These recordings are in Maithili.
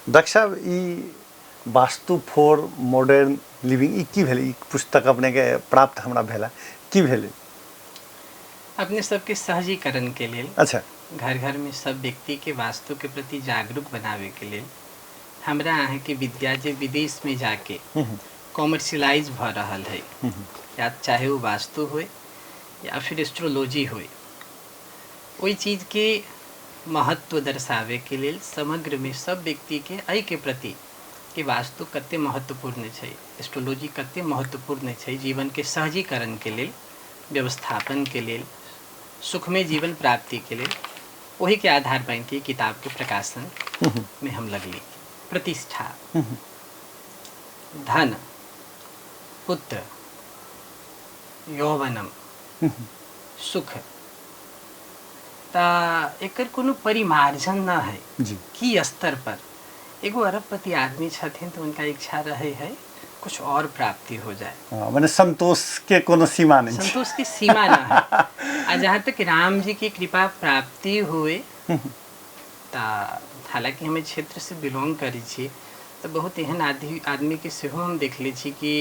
डॉक्टर साहब, ई वास्तु फॉर मॉडर्न लिविंग ई की भेलै? ई पुस्तक अपनेके प्राप्त हमरा भेला, की भेलै? अपने सबके सहजीकरण के लेल, घर घर में सब व्यक्ति के वास्तु के प्रति जागरूक बनावे के लेल हमरा अहाँ के विद्या जे विदेश में जाके कॉमर्शियलाइज भ रहल है, या चाहे वो वास्तु होए या फिर एस्ट्रोलॉजी होए, ओहि चीज के महत्व दर्शावे के लेल समग्र में सब व्यक्ति के एहि के प्रति कि वास्तु कते महत्वपूर्ण छै, एस्ट्रोलॉजी कते महत्वपूर्ण छै जीवन के सहजीकरण के लेल, व्यवस्थापन के लेल, सुखमय जीवन प्राप्ति के लेल, ओहि के आधार बन के किताब के प्रकाशन में हम लगली। प्रतिष्ठा, धन, पुत्र, यौवनम, सुख, तऽ एकर कोनो परिमार्जन न है की स्तर पर एगो अरबपति आदमी छथिन तऽ हुनका इच्छा रहे है कुछ और प्राप्ति हो जाए। हाँ, माने संतोष के कोनो सीमा नहीं। संतोष के सीमा ना है। आ जहाँ तक राम जी की कृपा प्राप्ति हुए तऽ हालांकि हम क्षेत्र से बिलोंग करै छी तऽ बहुत एहन आदमी के सेहो हम देखले छी कि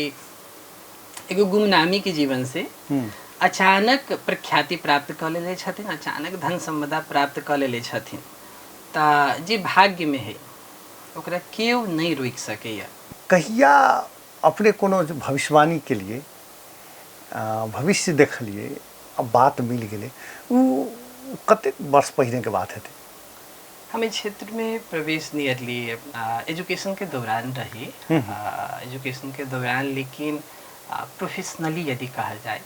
एगो गुमनामी के जीवन से अचानक प्रख्याति प्राप्त कऽ लेले छथिन, अचानक धन सम्पदा प्राप्त कऽ लेले छथिन। तऽ जे भाग्य में है ओकरा केओ नहीं रोकि सकैया। कहिया अपने कोनो भविष्यवाणी के लिए भविष्य देखलिए आ बात मिल गेलै, उ कतेक वर्ष पहिने के बात हेतै? हम एहि क्षेत्र में प्रवेश नियरली एजुकेशन के दौरान रही। एजुकेशन के दौरान, लेकिन प्रोफेशनली यदि कहल जाए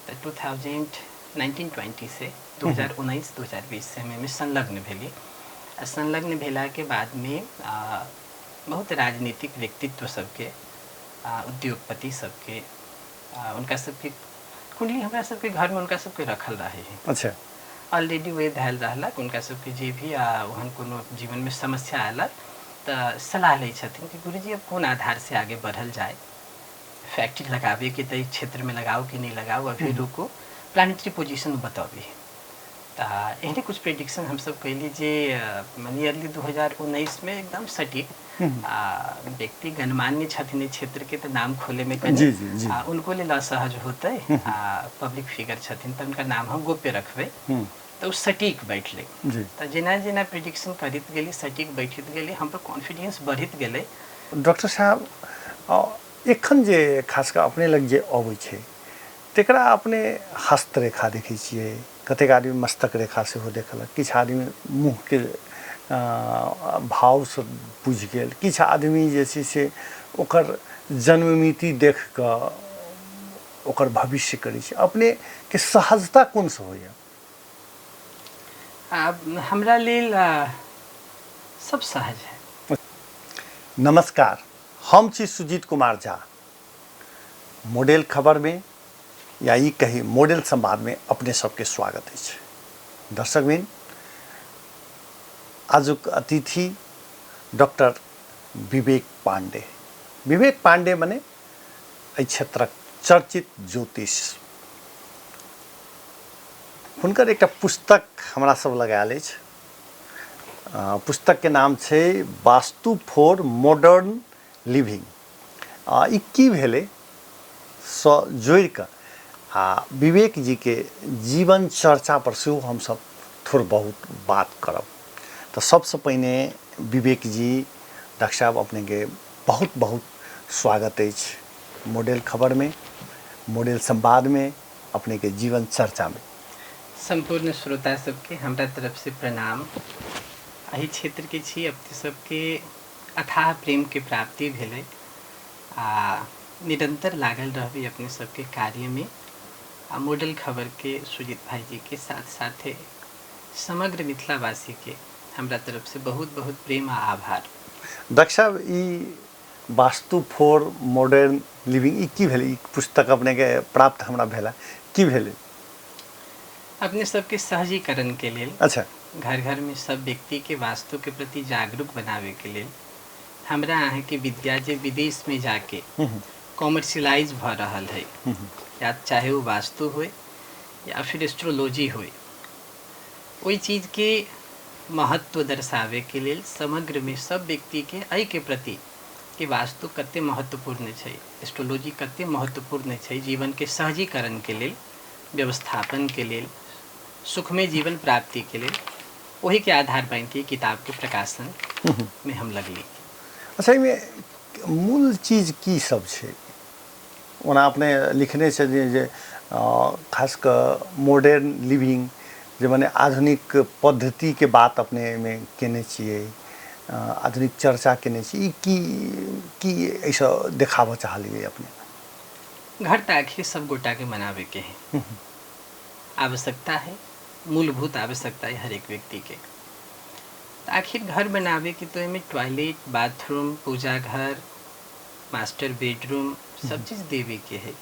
तऽ 2019-20 से 2019-2020 से हम एहिमे संलग्न भेली। आ संलग्न भेलाके बादमे बहुत राजनीतिक व्यक्तित्व सबके, उद्योगपति सबके, हुनका सबके कुंडली हमरा सबके घरमे हुनका सबके रखल रहै है। ऑलरेडी वे धयल रहलक। हुनका सबके जे भी ओहन कोनो जीवनमे समस्या आयलक तऽ सलाह लै छथिन कि गुरुजी अब कोन आधार से आगे बढ़ल जाए, फैक्ट्री लगाबेके तऽ क्षेत्रमे लगाउ कि नहि लगाउ, अभी रुकू, प्लानिटरी पोजिशन बताबी। तऽ एहने कुछ प्रेडिक्शन हमसब कैली जे नियरली 2019 में एकदम सटीक। व्यक्ति गणमान्य छथिन एहि क्षेत्र के तऽ नाम खोले में कनि जी, जी, जी। उनको लेल असहज होतै, पब्लिक फिगर छथिन तऽ हुनका नाम हम गोप्य रखबै, तऽ ओ सटीक बैठलै। तऽ जेना जेना प्रेडिक्शन करैत गेली सटीक बैठैत गेली, हम पर कॉन्फिडेंस बढ़ैत गेलै। डॉक्टर साहब, एखन जे खास कऽ अपने लग जे अबै छै तकरा अपने हस्तरेखा देखै छियै, कतेक आदमी मस्तक रेखा सेहो देखलक, किछु आदमी मुँहके भावसँ बुझि गेल, किछु आदमी जे छै से ओकर जन्ममिति देख कऽ ओकर भविष्य करै छै। अपनेके सहजता कोनसँ होइए? आब हमरा लेल सब सहज है। नमस्कार, हम छी सुजीत कुमार झा। मॉडल खबरमे या ई कही मॉडल संवादमे अपने सबके स्वागत अछि। दर्शकबिन, आजुक अतिथि डॉक्टर विवेक पांडे। विवेक पांडे मने एहि क्षेत्रक चर्चित ज्योतिष। हुनकर एकटा पुस्तक हमरा सब लग आयल अछि। पुस्तकके नाम छै वास्तु फॉर मॉडर्न लिविंग। ई की भेलै सँ जोड़िकऽ आ विवेक जीके जीवन चर्चा पर सेहो हमसब थोड़ बहुत बात करब। तऽ सबसँ पहिने विवेक जी, डॉक्टर साहब, अपनेके बहुत बहुत स्वागत अछि मॉडल खबरमे, मॉडल संवादमे, अपनेके जीवन चर्चामे। सम्पूर्ण श्रोता सबके हमरा तरफ से प्रणाम। एहि क्षेत्रके छी, अपने सबके अथाह प्रेमके प्राप्ति भेलै आ निरन्तर लागल रहबै अपने सबके कार्यमे। आ मॉडल खबरके सुजीत भाईजीके साथ साथे समग्र मिथिलावासीके हमरा तरफ से बहुत बहुत प्रेम आ आभार। डॉक्टर साहब, ई वास्तु फॉर मॉडर्न लिविंग ई की भेलै? ई पुस्तक अपनेके प्राप्त हमरा भेला, की भेलै? अपने सबके सहजीकरण के लेल, घर घर में सब व्यक्ति के वास्तु के प्रति जागरूक बनावे के लेल हमरा अहाँ के विद्या जे विदेश में जाके कॉमर्शियलाइज भ रहल है, या चाहे वो वास्तु होए या फिर एस्ट्रोलॉजी होए, ओहि चीज के महत्व दर्शाबैके लेल समग्रमे सब व्यक्तिके एहिके प्रति कि वास्तु कते महत्वपूर्ण छै, एस्ट्रोलॉजी कते महत्वपूर्ण छै जीवनके सहजीकरणके लेल, व्यवस्थापनके लेल, सुखमय जीवन प्राप्तिके लेल, ओहिके आधार बनिके किताबके प्रकाशनमे हम लगली। अच्छा, एहिमे मूल चीज की सब छै? ओना अपने लिखने छथिन जे खास कऽ मॉडर्न लिविंग, जे मने आधुनिक पद्धतिके बात अपने एहिमे केने छियै, आधुनिक चर्चा केने छी, ई की की एहिसँ देखाबऽ चाहलियै अपने? घर तऽ आखिर सब गोटाके बनाबैके है, आवश्यकता है, मूलभूत आवश्यकता है हरेक व्यक्तिके। तऽ आखिर घर बनाबैके तऽ ओहिमे टॉयलेट, बाथरूम, पूजा घर, मास्टर बेडरूम सब चीज देबे के है।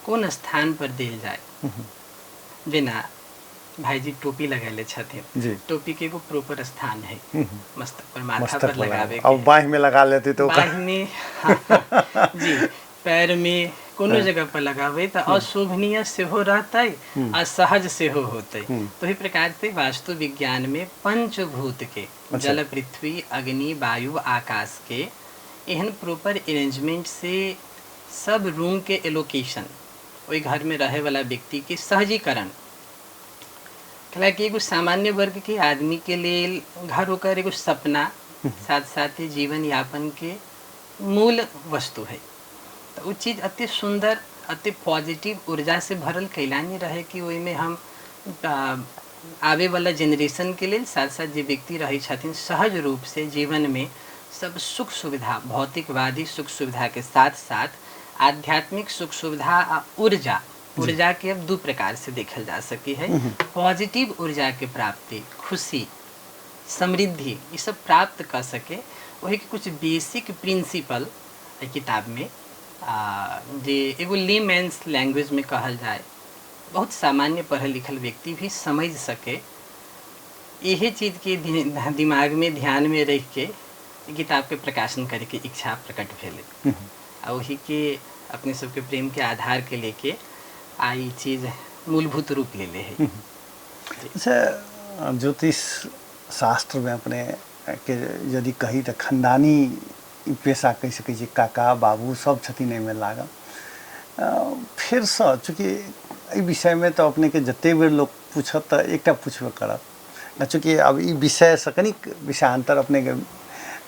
कोन स्थान पर देल जाय? जेना भाईजी टोपी लगैले छथिन, टोपी के एगो प्रॉपर स्थान है, मस्तक पर, माथा पर लगावे के। अब बाँहि में लगा लेते तो बाँहि में जी, पैर में, कोनो जगह पर लगावे तो अशोभनीय सेहो रहतै आ सहज सेहो होतै। तो ओही प्रकार से वास्तु विज्ञान में पंचभूत के, जल, पृथ्वी, अग्नि, वायु, आकाश के एहन प्रॉपर अरेंजमेंट से सब रूम के एलोकेशन, ओहि घर में रहे वाला व्यक्ति के सहजीकरण, हालांकि एगो सामान्य वर्ग के आदमी के लेल घर ओकर एगो सपना साथ साथ जीवन यापन के मूल वस्तु है, तो उ चीज अति सुंदर, अति पॉजिटिव ऊर्जा से भरल कैला नहीं रहे कि ओहिमे हम आवे वाला जेनरेशन के लेल साथ साथ जे व्यक्ति रहै छथिन सहज रूप से जीवन में सब सुख सुविधा, भौतिकवादी सुख सुविधा के साथ साथ आध्यात्मिक सुख सुविधा आ ऊर्जा, ऊर्जा के अब दू प्रकार से देखल जा सकी है, पॉजिटिव ऊर्जा के प्राप्ति, खुशी, समृद्धि, ई सब प्राप्त कर सके, वही के कुछ बेसिक प्रिंसिपल एहि किताब में जे एगो लेमैन्स लैंग्वेज में कहल जाए, बहुत सामान्य पढ़ल लिखल व्यक्ति भी समझ सके, यही चीज के दिमाग में ध्यान में रख के किताब के प्रकाशन करे के इच्छा प्रकट भेलै। आ वही के अपने सबके प्रेम के आधार के लेके आ ई चीज मूलभूत रूप ले ले है। अच्छा, ज्योतिष शास्त्र में अपने के यदि कही तऽ खानदानी पेशा कहि सकै छी, काका बाबू सब छथिन एहिमे लागल। फेरसँ चूँकि एहि विषयमे तऽ अपनेके जतेक बेर लोक पूछत तऽ एकटा पुछबे करत, आ चूँकि आब ई विषयसँ कनिक विषयांतर अपनेके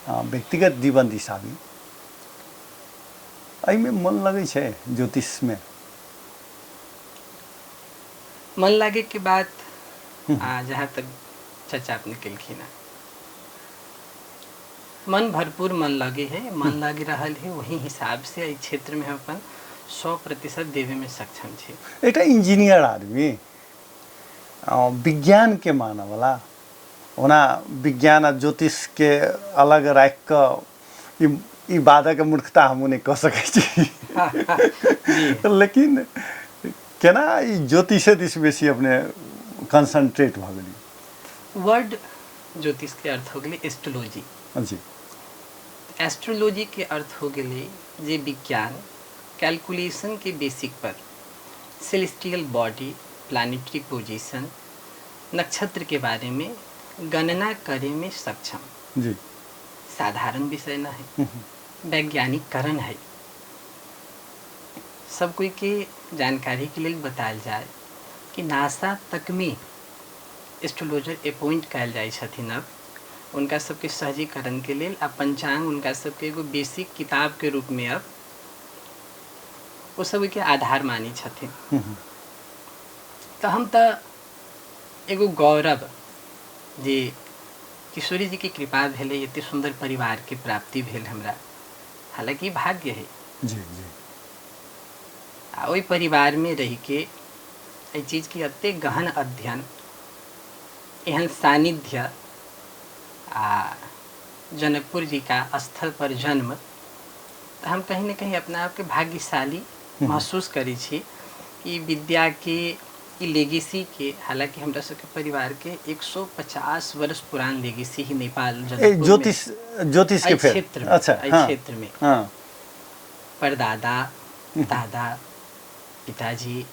व्यक्तिगत जीवन दिस आबी, एहिमे मन लगै छै ज्योतिषमे? मन लागे के बात आ जहाँ तक चर्चा अपने केलखिन हँ, मन भरपूर मन लगे है, मन लग रहल है, वही हिसाब से एहि क्षेत्र में हम अपन 100% देवे में सक्षम छी। एकटा इंजीनियर आदमी, विज्ञान के मानऽ वला, ओना विज्ञान आ ज्योतिष के अलग राखि कऽ ई बादक मूर्खता हमहूँ नहि कऽ सकै छी, लेकिन केना ई ज्योतिषे दिस बेसी अपने कंसंट्रेट भऽ गेलियै? वर्ड ज्योतिष के अर्थ हो गेलै एस्ट्रोलॉजी। एस्ट्रोलॉजी के अर्थ हो गेलै जे विज्ञान कैलकुलेशन के बेसिक पर सेलेस्टियल बॉडी, प्लानिटरी पोजीशन, नक्षत्र के बारे में गणना करे में सक्षम। साधारण विषय न है, वैज्ञानिककरण है। सब कोई के जानकारी के लिए बतायल जाए कि नासा तक में एस्ट्रोलॉजर अपॉइंट कयल जाइ छथिन अब उनका सबके सहजीकरण के लेल, आ पंचांग उनका सबके एगो बेसिक किताब के रूप में अब ओ सब के आधार मानै छथिन। तऽ हम तऽ एगो गौरव जे किशोरी जी के कृपा भेलै, एते सुन्दर परिवार के प्राप्ति भेल हमरा, हालांकि भाग्य है। जी जी आ ओहि परिवार में रह के एहि चीज के एते गहन अध्ययन, एहन सानिध्य आ जनकपुर जी का स्थल पर जन्म, तऽ हम कहीं ने कहीं अपना आपके भाग्यशाली महसूस करै छी कि विद्या के ई लेगेसी के, हालांकि हमरा सबके परिवार के 150 वर्ष पुरान लेगेसी ही नेपाल जनकपुर में, ज्योतिष के एहि फेर क्षेत्र में, एहि क्षेत्र में परदादा, दादा, पिताजी,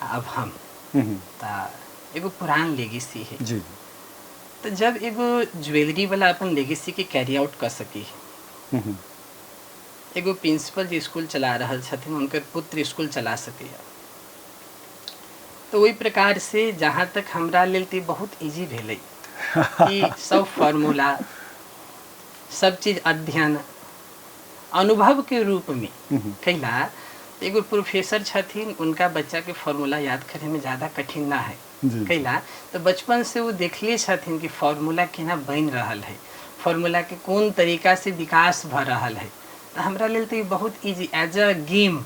अब हम, तऽ एगो पुरान लेगेसी है। तऽ जब एगो ज्वेलरी वाला अपन लेगेसी के कैरी आउट कऽ सकी, एगो प्रिंसिपल जे स्कूल चला रहल छथिन हुनकर पुत्र स्कूल चला सकैए, तऽ ओहि प्रकार से जहाँ तक हमरा लेल तऽ बहुत इजी भेलै कि सब फॉर्मूला सब चीज अध्ययन अनुभव के रूप में कैला। एगो प्रोफेसर छथिन, उनका बच्चा के फॉर्मूला याद करे में ज़्यादा कठिन ना है। कैला तो बचपन से वो देखले छथिन कि फॉर्मूला केना बनि रहल है, फॉर्मूला के कोन तरीका से विकास भऽ रहल है। तऽ हमरा लेल तऽ ई बहुत इजी एज अ गेम,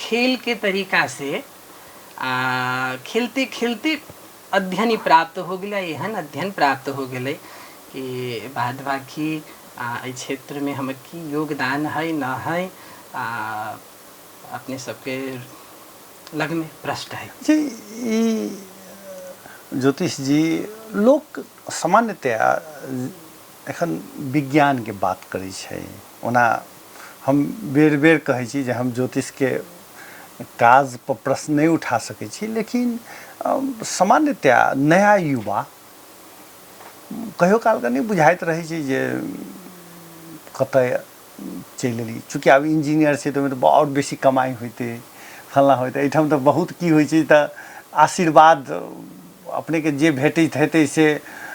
खेल के तरीका से खेलते खेलते अध्ययन ही प्राप्त हो गेलै। एहन अध्ययन प्राप्त हो गेलै कि बाद बाकी एहि क्षेत्रमे हमर की योगदान है न है, अपने सबके लगमे प्रश्न है। जी, ई ज्योतिष जी, लोक सामान्यतया एखन विज्ञानके बात करै छै। ओना हम बेर बेर कहै छी जे हम ज्योतिषके काज पर प्रश्न नहि उठा सकै छी, लेकिन सामान्यतया नया युवा कहियो कालके नहि बुझाइत रहै छै जे कतऽ चलि एली। चूँकि आब इंजीनियर छै तऽ ओहिमे तऽ आओर बेसी कमाइ होइतै, फल्लाँ होइतै। एहिठाम तऽ बहुत की होइ छै तऽ आशीर्वाद अपनेके जे भेटैत हेतै से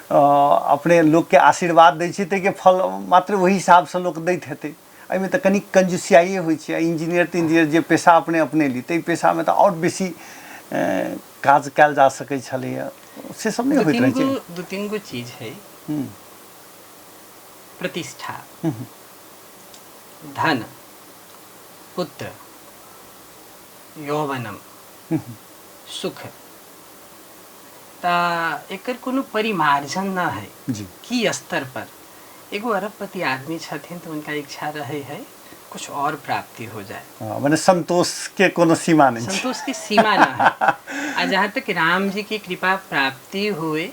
अपने लोकके आशीर्वाद दै छै, ताहिके फल मात्र ओहि हिसाबसँ लोक दैत हेतै। एहिमे तऽ कनि कंजूसियाइए होइ छै। आ इंजीनियर तिंजीनियर जे पेशा अपने अपनेली ताहि पेशामे तऽ आओर बेसी काज कयल जा सकै छलैए, से सब नहि दू होइत तीन रहै गो छै। दू तीन गो चीज है। प्रतिष्ठा, धन, पुत्र, यौवनम, सुख, तऽ एकर कोनो परिमार्जन न है। की स्तर पर एगो अरबपति आदमी छथिन तऽ हुनका इच्छा रहे है कुछ और प्राप्ति हो जाए। हँ, मने संतोष के कोनो सीमा नहि छै। संतोष के सीमा न है। आ जहाँ तक राम जी की कृपा प्राप्ति हुए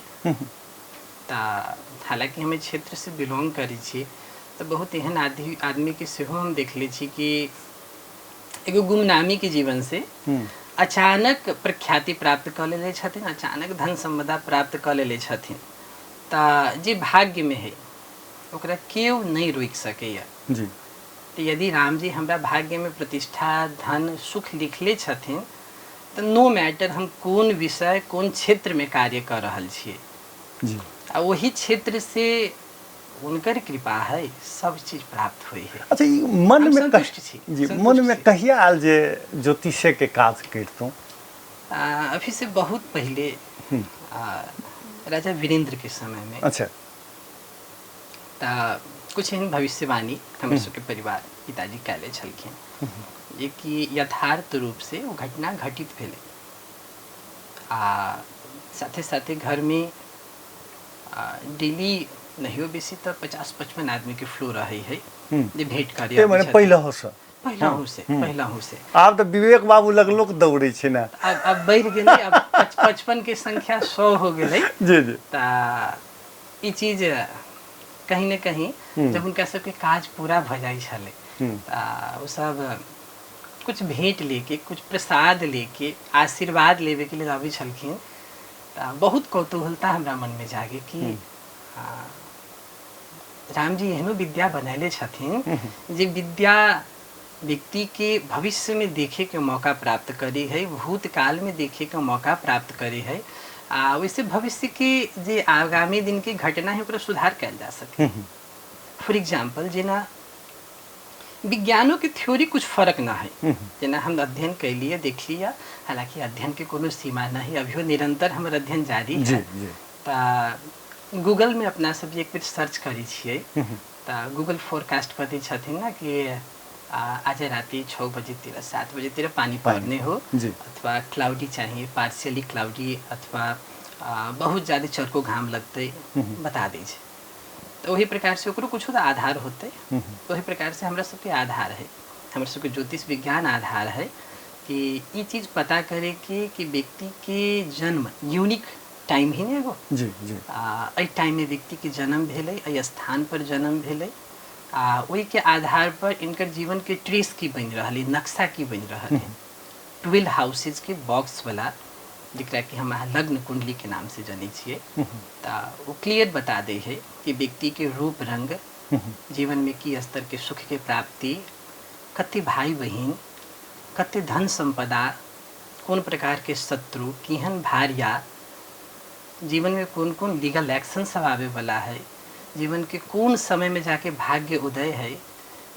तऽ हालाँकि हम एहि क्षेत्र से बिलोंग करै छी तऽ बहुत एहन आदमीके सेहो हम देखले छी कि एगो गुमनामीके जीवन से अचानक प्रख्याति प्राप्त कऽ लेले छथिन, अचानक धन सम्पदा प्राप्त कऽ लेले छथिन। तऽ जे भाग्यमे है ओकरा केओ नहि रोकि सकैए। तऽ यदि रामजी हमरा भाग्यमे प्रतिष्ठा, धन, सुख लिखले छथिन तऽ नो मैटर हम कोन विषय कोन क्षेत्रमे कार्य कऽ रहल छियै। आ ओहि क्षेत्र से हुनकर कृपा है सब चीज प्राप्त होइ है। अच्छा, ई मन हम में संतुष्ट छी, जी, संतुष्ट मन में छी। कहिया आयल जे ज्योतिषे के काज करितहुँ? अभी से बहुत पहले, राजा वीरेंद्र के समय में। तऽ कुछ एहन भविष्यवाणी हमर सबके परिवार पिताजी कैले छलखिन जे कि यथार्थ रूप से ओ घटना घटित भेलै। आ साथे साथे घरमे डेली नहियो बेसी तऽ 50-55 आदमीके फ्लो रहै है जे भेंट करे ए मने पहिलहोसँ? पहिलहुँ से, पहिलहुँ से। आब तऽ विवेक बाबू लग लोक दौड़ै छै ने। अब बढ़ि गेलै, अब 55 के संख्या 100 हो गेलै। जी जी। तऽ ई चीज कहीं ने कहीं जब हुनका सबके काज पूरा भऽ जाइ छलै तऽ ओ सब कुछ भेंट लेके, कुछ प्रसाद लेके, आशीर्वाद लेबेके लेल अबै छलखिन। तऽ बहुत कौतूहलता हमरा मनमे जागे कि रामजी एहनो विद्या बनैले छथिन जे विद्या व्यक्तिके भविष्यमे देखेके मौका प्राप्त करै है, भूतकालमे देखेके मौका प्राप्त करै है, आ ओहिसँ भविष्यके जे आगामी दिनके घटना है ओकरा सुधार कयल जा सके। फॉर एग्जाम्पल जेना विज्ञानोके थ्योरी कुछ फर्क ना है, जेना हम अध्ययन कैलियै देखलियै, हालाँकि अध्ययनके कोनो सीमा नहि, अभियो निरंतर हमर अध्ययन जारी है। तऽ गूगलमे अपना सब जे एक बेर सर्च करै छियै तऽ गूगल फोरकास्ट कऽ दै छथिन ने कि आज राति 6 बजेतिर 7 बजेतिर पानी पड़ने हो, अथवा क्लाउडी चाहिए, पार्शियली क्लाउडी, अथवा बहुत ज्यादा चरको घाम लगतै, बता दै छै। तऽ ओही प्रकार से ओकरो कुछो तऽ आधार होतै। ओही प्रकार से हमरा सबके आधार है, हमरा सबके ज्योतिष विज्ञान आधार है कि ई चीज पता करे के कि व्यक्ति के जन्म यूनिक टाइम ही ने एगो। जी जी। एहि टाइममे व्यक्तिके जन्म भेलै, एहि स्थान पर जन्म भेलै, आ ओहिके आधार पर इनकर जीवनके ट्रेस की बनि रहल है, नक्शा की बनि रहल है। 12 हाउसेज के बॉक्स वाला जकरा कि हम अहाँ लग्न कुंडली के नाम से जनै छियै, तऽ ओ क्लियर बता दै है कि व्यक्ति के रूप रंग, जीवन में की स्तर के सुख के प्राप्ति, कते भाई बहिन, कते धन संपदा, कोन प्रकार के शत्रु, केहन भार्या, जीवन में कोन कोन लीगल एक्शन सब आबे वाला है, जीवन के कोन समय में जाके भाग्य उदय है,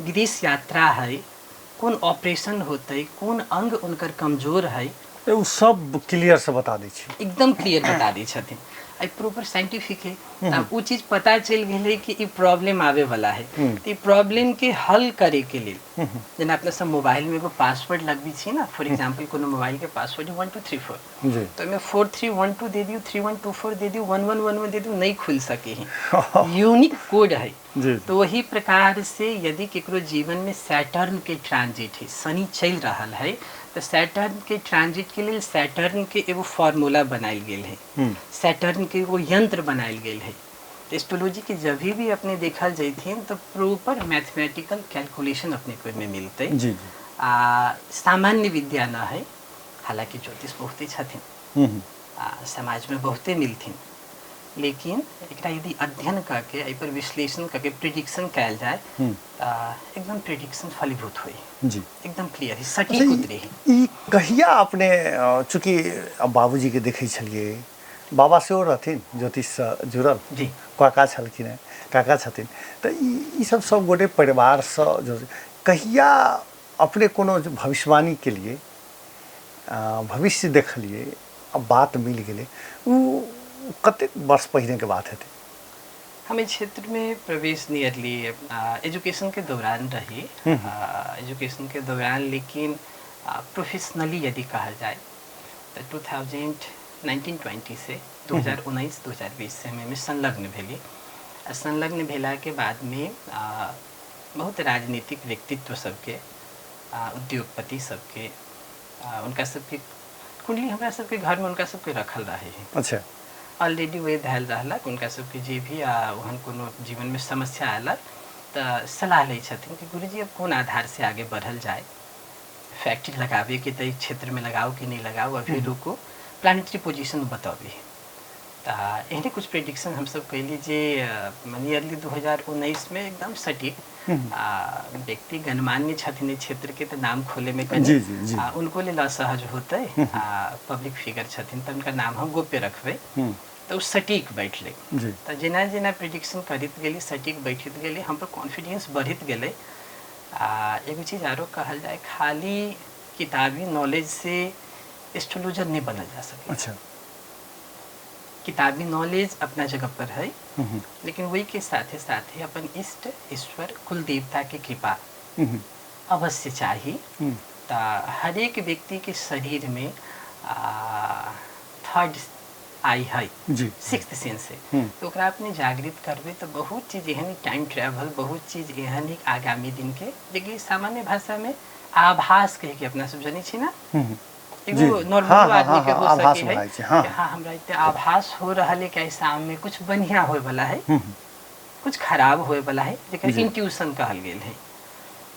विदेश यात्रा है, कोन ऑपरेशन होतै, कोन अंग उनकर कमजोर है, ओ सब क्लियर से बता दै छै। एकदम क्लियर बता दै छथिन। आ प्रॉपर साइंटिफिक है। तब ओ चीज पता चलि गेलै कि ई प्रॉब्लम आबे वाला है, तऽ ई प्रॉब्लम के हल करे के लेल जेना अपना सब मोबाइल में एगो पासवर्ड लगबै छी ना, फॉर एग्जाम्पल कोनो मोबाइल के पासवर्ड 1 2 3 4, तऽ ओहिमे 4 3 1 2 दे दियौ, 3 1 2 4 दे दियौ, 1 1 1 1 दे दियौ, नहि खुलि सकै है, यूनिक कोड है। तो वही प्रकार से यदि केकरो जीवन में सैटर्न के ट्रांजिट है, शनि चलि रहल है, तऽ सैटर्न के ट्रांजिट के लेल सैटर्न के एगो फॉर्मूला बनायल गेल है, सैटर्न के एगो यंत्र बनायल गेल है। तो एस्ट्रोलॉजी के जब भी अपने देखल जैथिन तो प्रॉपर मैथमेटिकल कैलकुलेशन अपने को में मिलते। जी जी आ सामान्य विद्या न है, हालांकि ज्योतिष बहुते छथिन, आ समाज में बहुते मिलथिन, लेकिन एकरा यदि अध्ययन करके एहि पर विश्लेषण करके प्रिडिक्शन कयल जाय तऽ एकदम प्रिडिक्शन फलीभूत होई। एकदम क्लियर है, सटीक उतरे है। ई कहिया अपने, चूँकि बाबूजी के देखै छलियै, बाबा सेहो रहथिन ज्योतिषसँ जुड़ल, काका छलखिन हेँ, काका छथिन, तऽ ई सब सब गोटे परिवारसँ जुड़ल। कहिया अपने कोनो भविष्यवाणी के लिए भविष्य देखलियै आ बात मिल गेलै, ओ कतेक वर्ष पहिनेके बात हेतै? हम एहि क्षेत्रमे प्रवेश नियरली एजुकेशन के दौरान रही। एजुकेशन के दौरान, लेकिन प्रोफेशनली यदि कहल जाय तऽ 2019-20 से 2019-2020 से हम एहिमे संलग्न भेली। आ संलग्न भेलाके बादमे बहुत राजनीतिक व्यक्तित्व सबके, उद्योगपति सबके, हुनका सबके कुंडली हमरा सबके घरमे हुनका सबके रखल रहे है। ऑलरेडी वही धयल रहलक। हुनका सबके जे भी ओहन कोनो जीवनमे समस्या आयलक तऽ सलाह लै छथिन कि गुरुजी अब कोन आधार से आगे बढ़ल जाय, फैक्ट्री लगाबेके तऽ क्षेत्रमे लगाउ कि नहि लगाउ, अभी रुकू, प्लानिटरी पोजिशन बताबी। तऽ एहने कुछ प्रेडिक्शन हमसब कैली जे नियरली 2019 में एकदम सटीक व्यक्ति गणमान्य छथिन एहि क्षेत्र के, तऽ नाम खोले में कनि जी, जी, जी। उनको लेल असहज होतै, पब्लिक फिगर छथिन तऽ हुनकर नाम हम गोप्य रखबै, तऽ ओ सटीक बैठलै। तऽ जेना जेना प्रेडिक्शन करैत गेली, सटीक बैठैत गेली, हमर कॉन्फिडेंस बढ़ैत गेलै। आ एगो चीज आरो कहल जाय, खाली किताबी नॉलेज से एस्ट्रोलॉजर नहीं बनल जा सके। किताबी नॉलेज अपना जगह पर है, लेकिन वही के साथे साथे अपन इष्ट ईश्वर कुल देवता के कृपा अवश्य चाही। तऽ हरेक व्यक्ति के शरीर में थर्ड आई है, सिक्स्थ सेंस है, तो ओकरा अपने जागृत करबै तऽ बहुत चीज एहन टाइम ट्रेवल, बहुत चीज एहन ही आगामी दिन के, जेकि सामान्य भाषा में आभास कहि के अपना सब जनै छी ना, एगो नॉर्मल आदमी के हो आभास सके है भऽ जाइ छै, हाँ। कि हाँ हमरा एते आभास हो रहल है कि शाम में कुछ बढ़िया होए वाला है, कुछ खराब होए वाला है, जेकर इंट्यूशन कहल गेल है।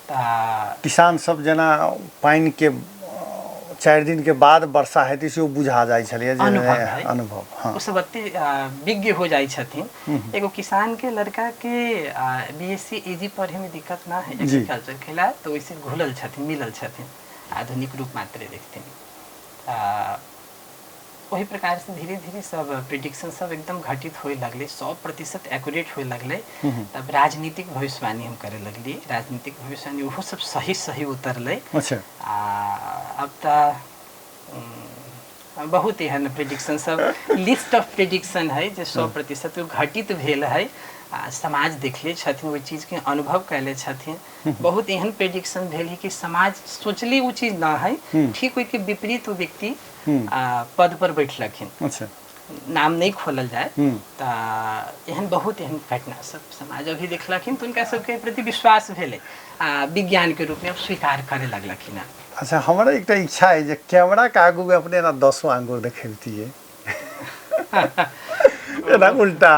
तऽ किसान सब जेना पानि के 4 दिन के बाद वर्षा हेतै से ओ बुझा जाइ छलैए जे अनुभव है। अनुभव, हाँ। ओ सब एते विज्ञ हो जाइ छथिन। एगो किसान के लड़का के बी एस सी ए जी पढ़े में दिक्कत ना है, एग्रीकल्चर खेला तऽ ओहिसे घुलल छथिन, मिलल छथिन, आधुनिक रूप मात्रे देखथिन। ओहि प्रकार से धीरे धीरे सब प्रिडिक्शन सब एकदम घटित होए लगलै, 100% एक्यूरेट होए लगलै। तब राजनीतिक भविष्यवाणी हम करे लगली, राजनीतिक भविष्यवाणी ओहो सब सही सही उतरलै। आ अब तऽ बहुत एहन प्रिडिक्शन सब लिस्ट ऑफ प्रिडिक्शन है जे 100% घटित भेल है। आ समाज देखले छथिन, ओहि चीजके अनुभव कैले छथिन। बहुत एहन प्रेडिक्शन भेल है कि समाज सोचली ओ चीज ना है, ठीक ओहि के विपरीत ओ व्यक्ति पद पर बैठलखिन। नाम नहीं खोलल जाए, तऽ एहन बहुत एहन घटना सब समाज अभी देखलखिन तऽ हुनका सबके प्रति विश्वास भेलै आ विज्ञान के रूप में अब स्वीकार करे लगलखिन। अच्छा, हमरा एकटा इच्छा है जे कैमरा के आगू में अपने ना 10 आंगुर देखेबतियै एना उल्टा।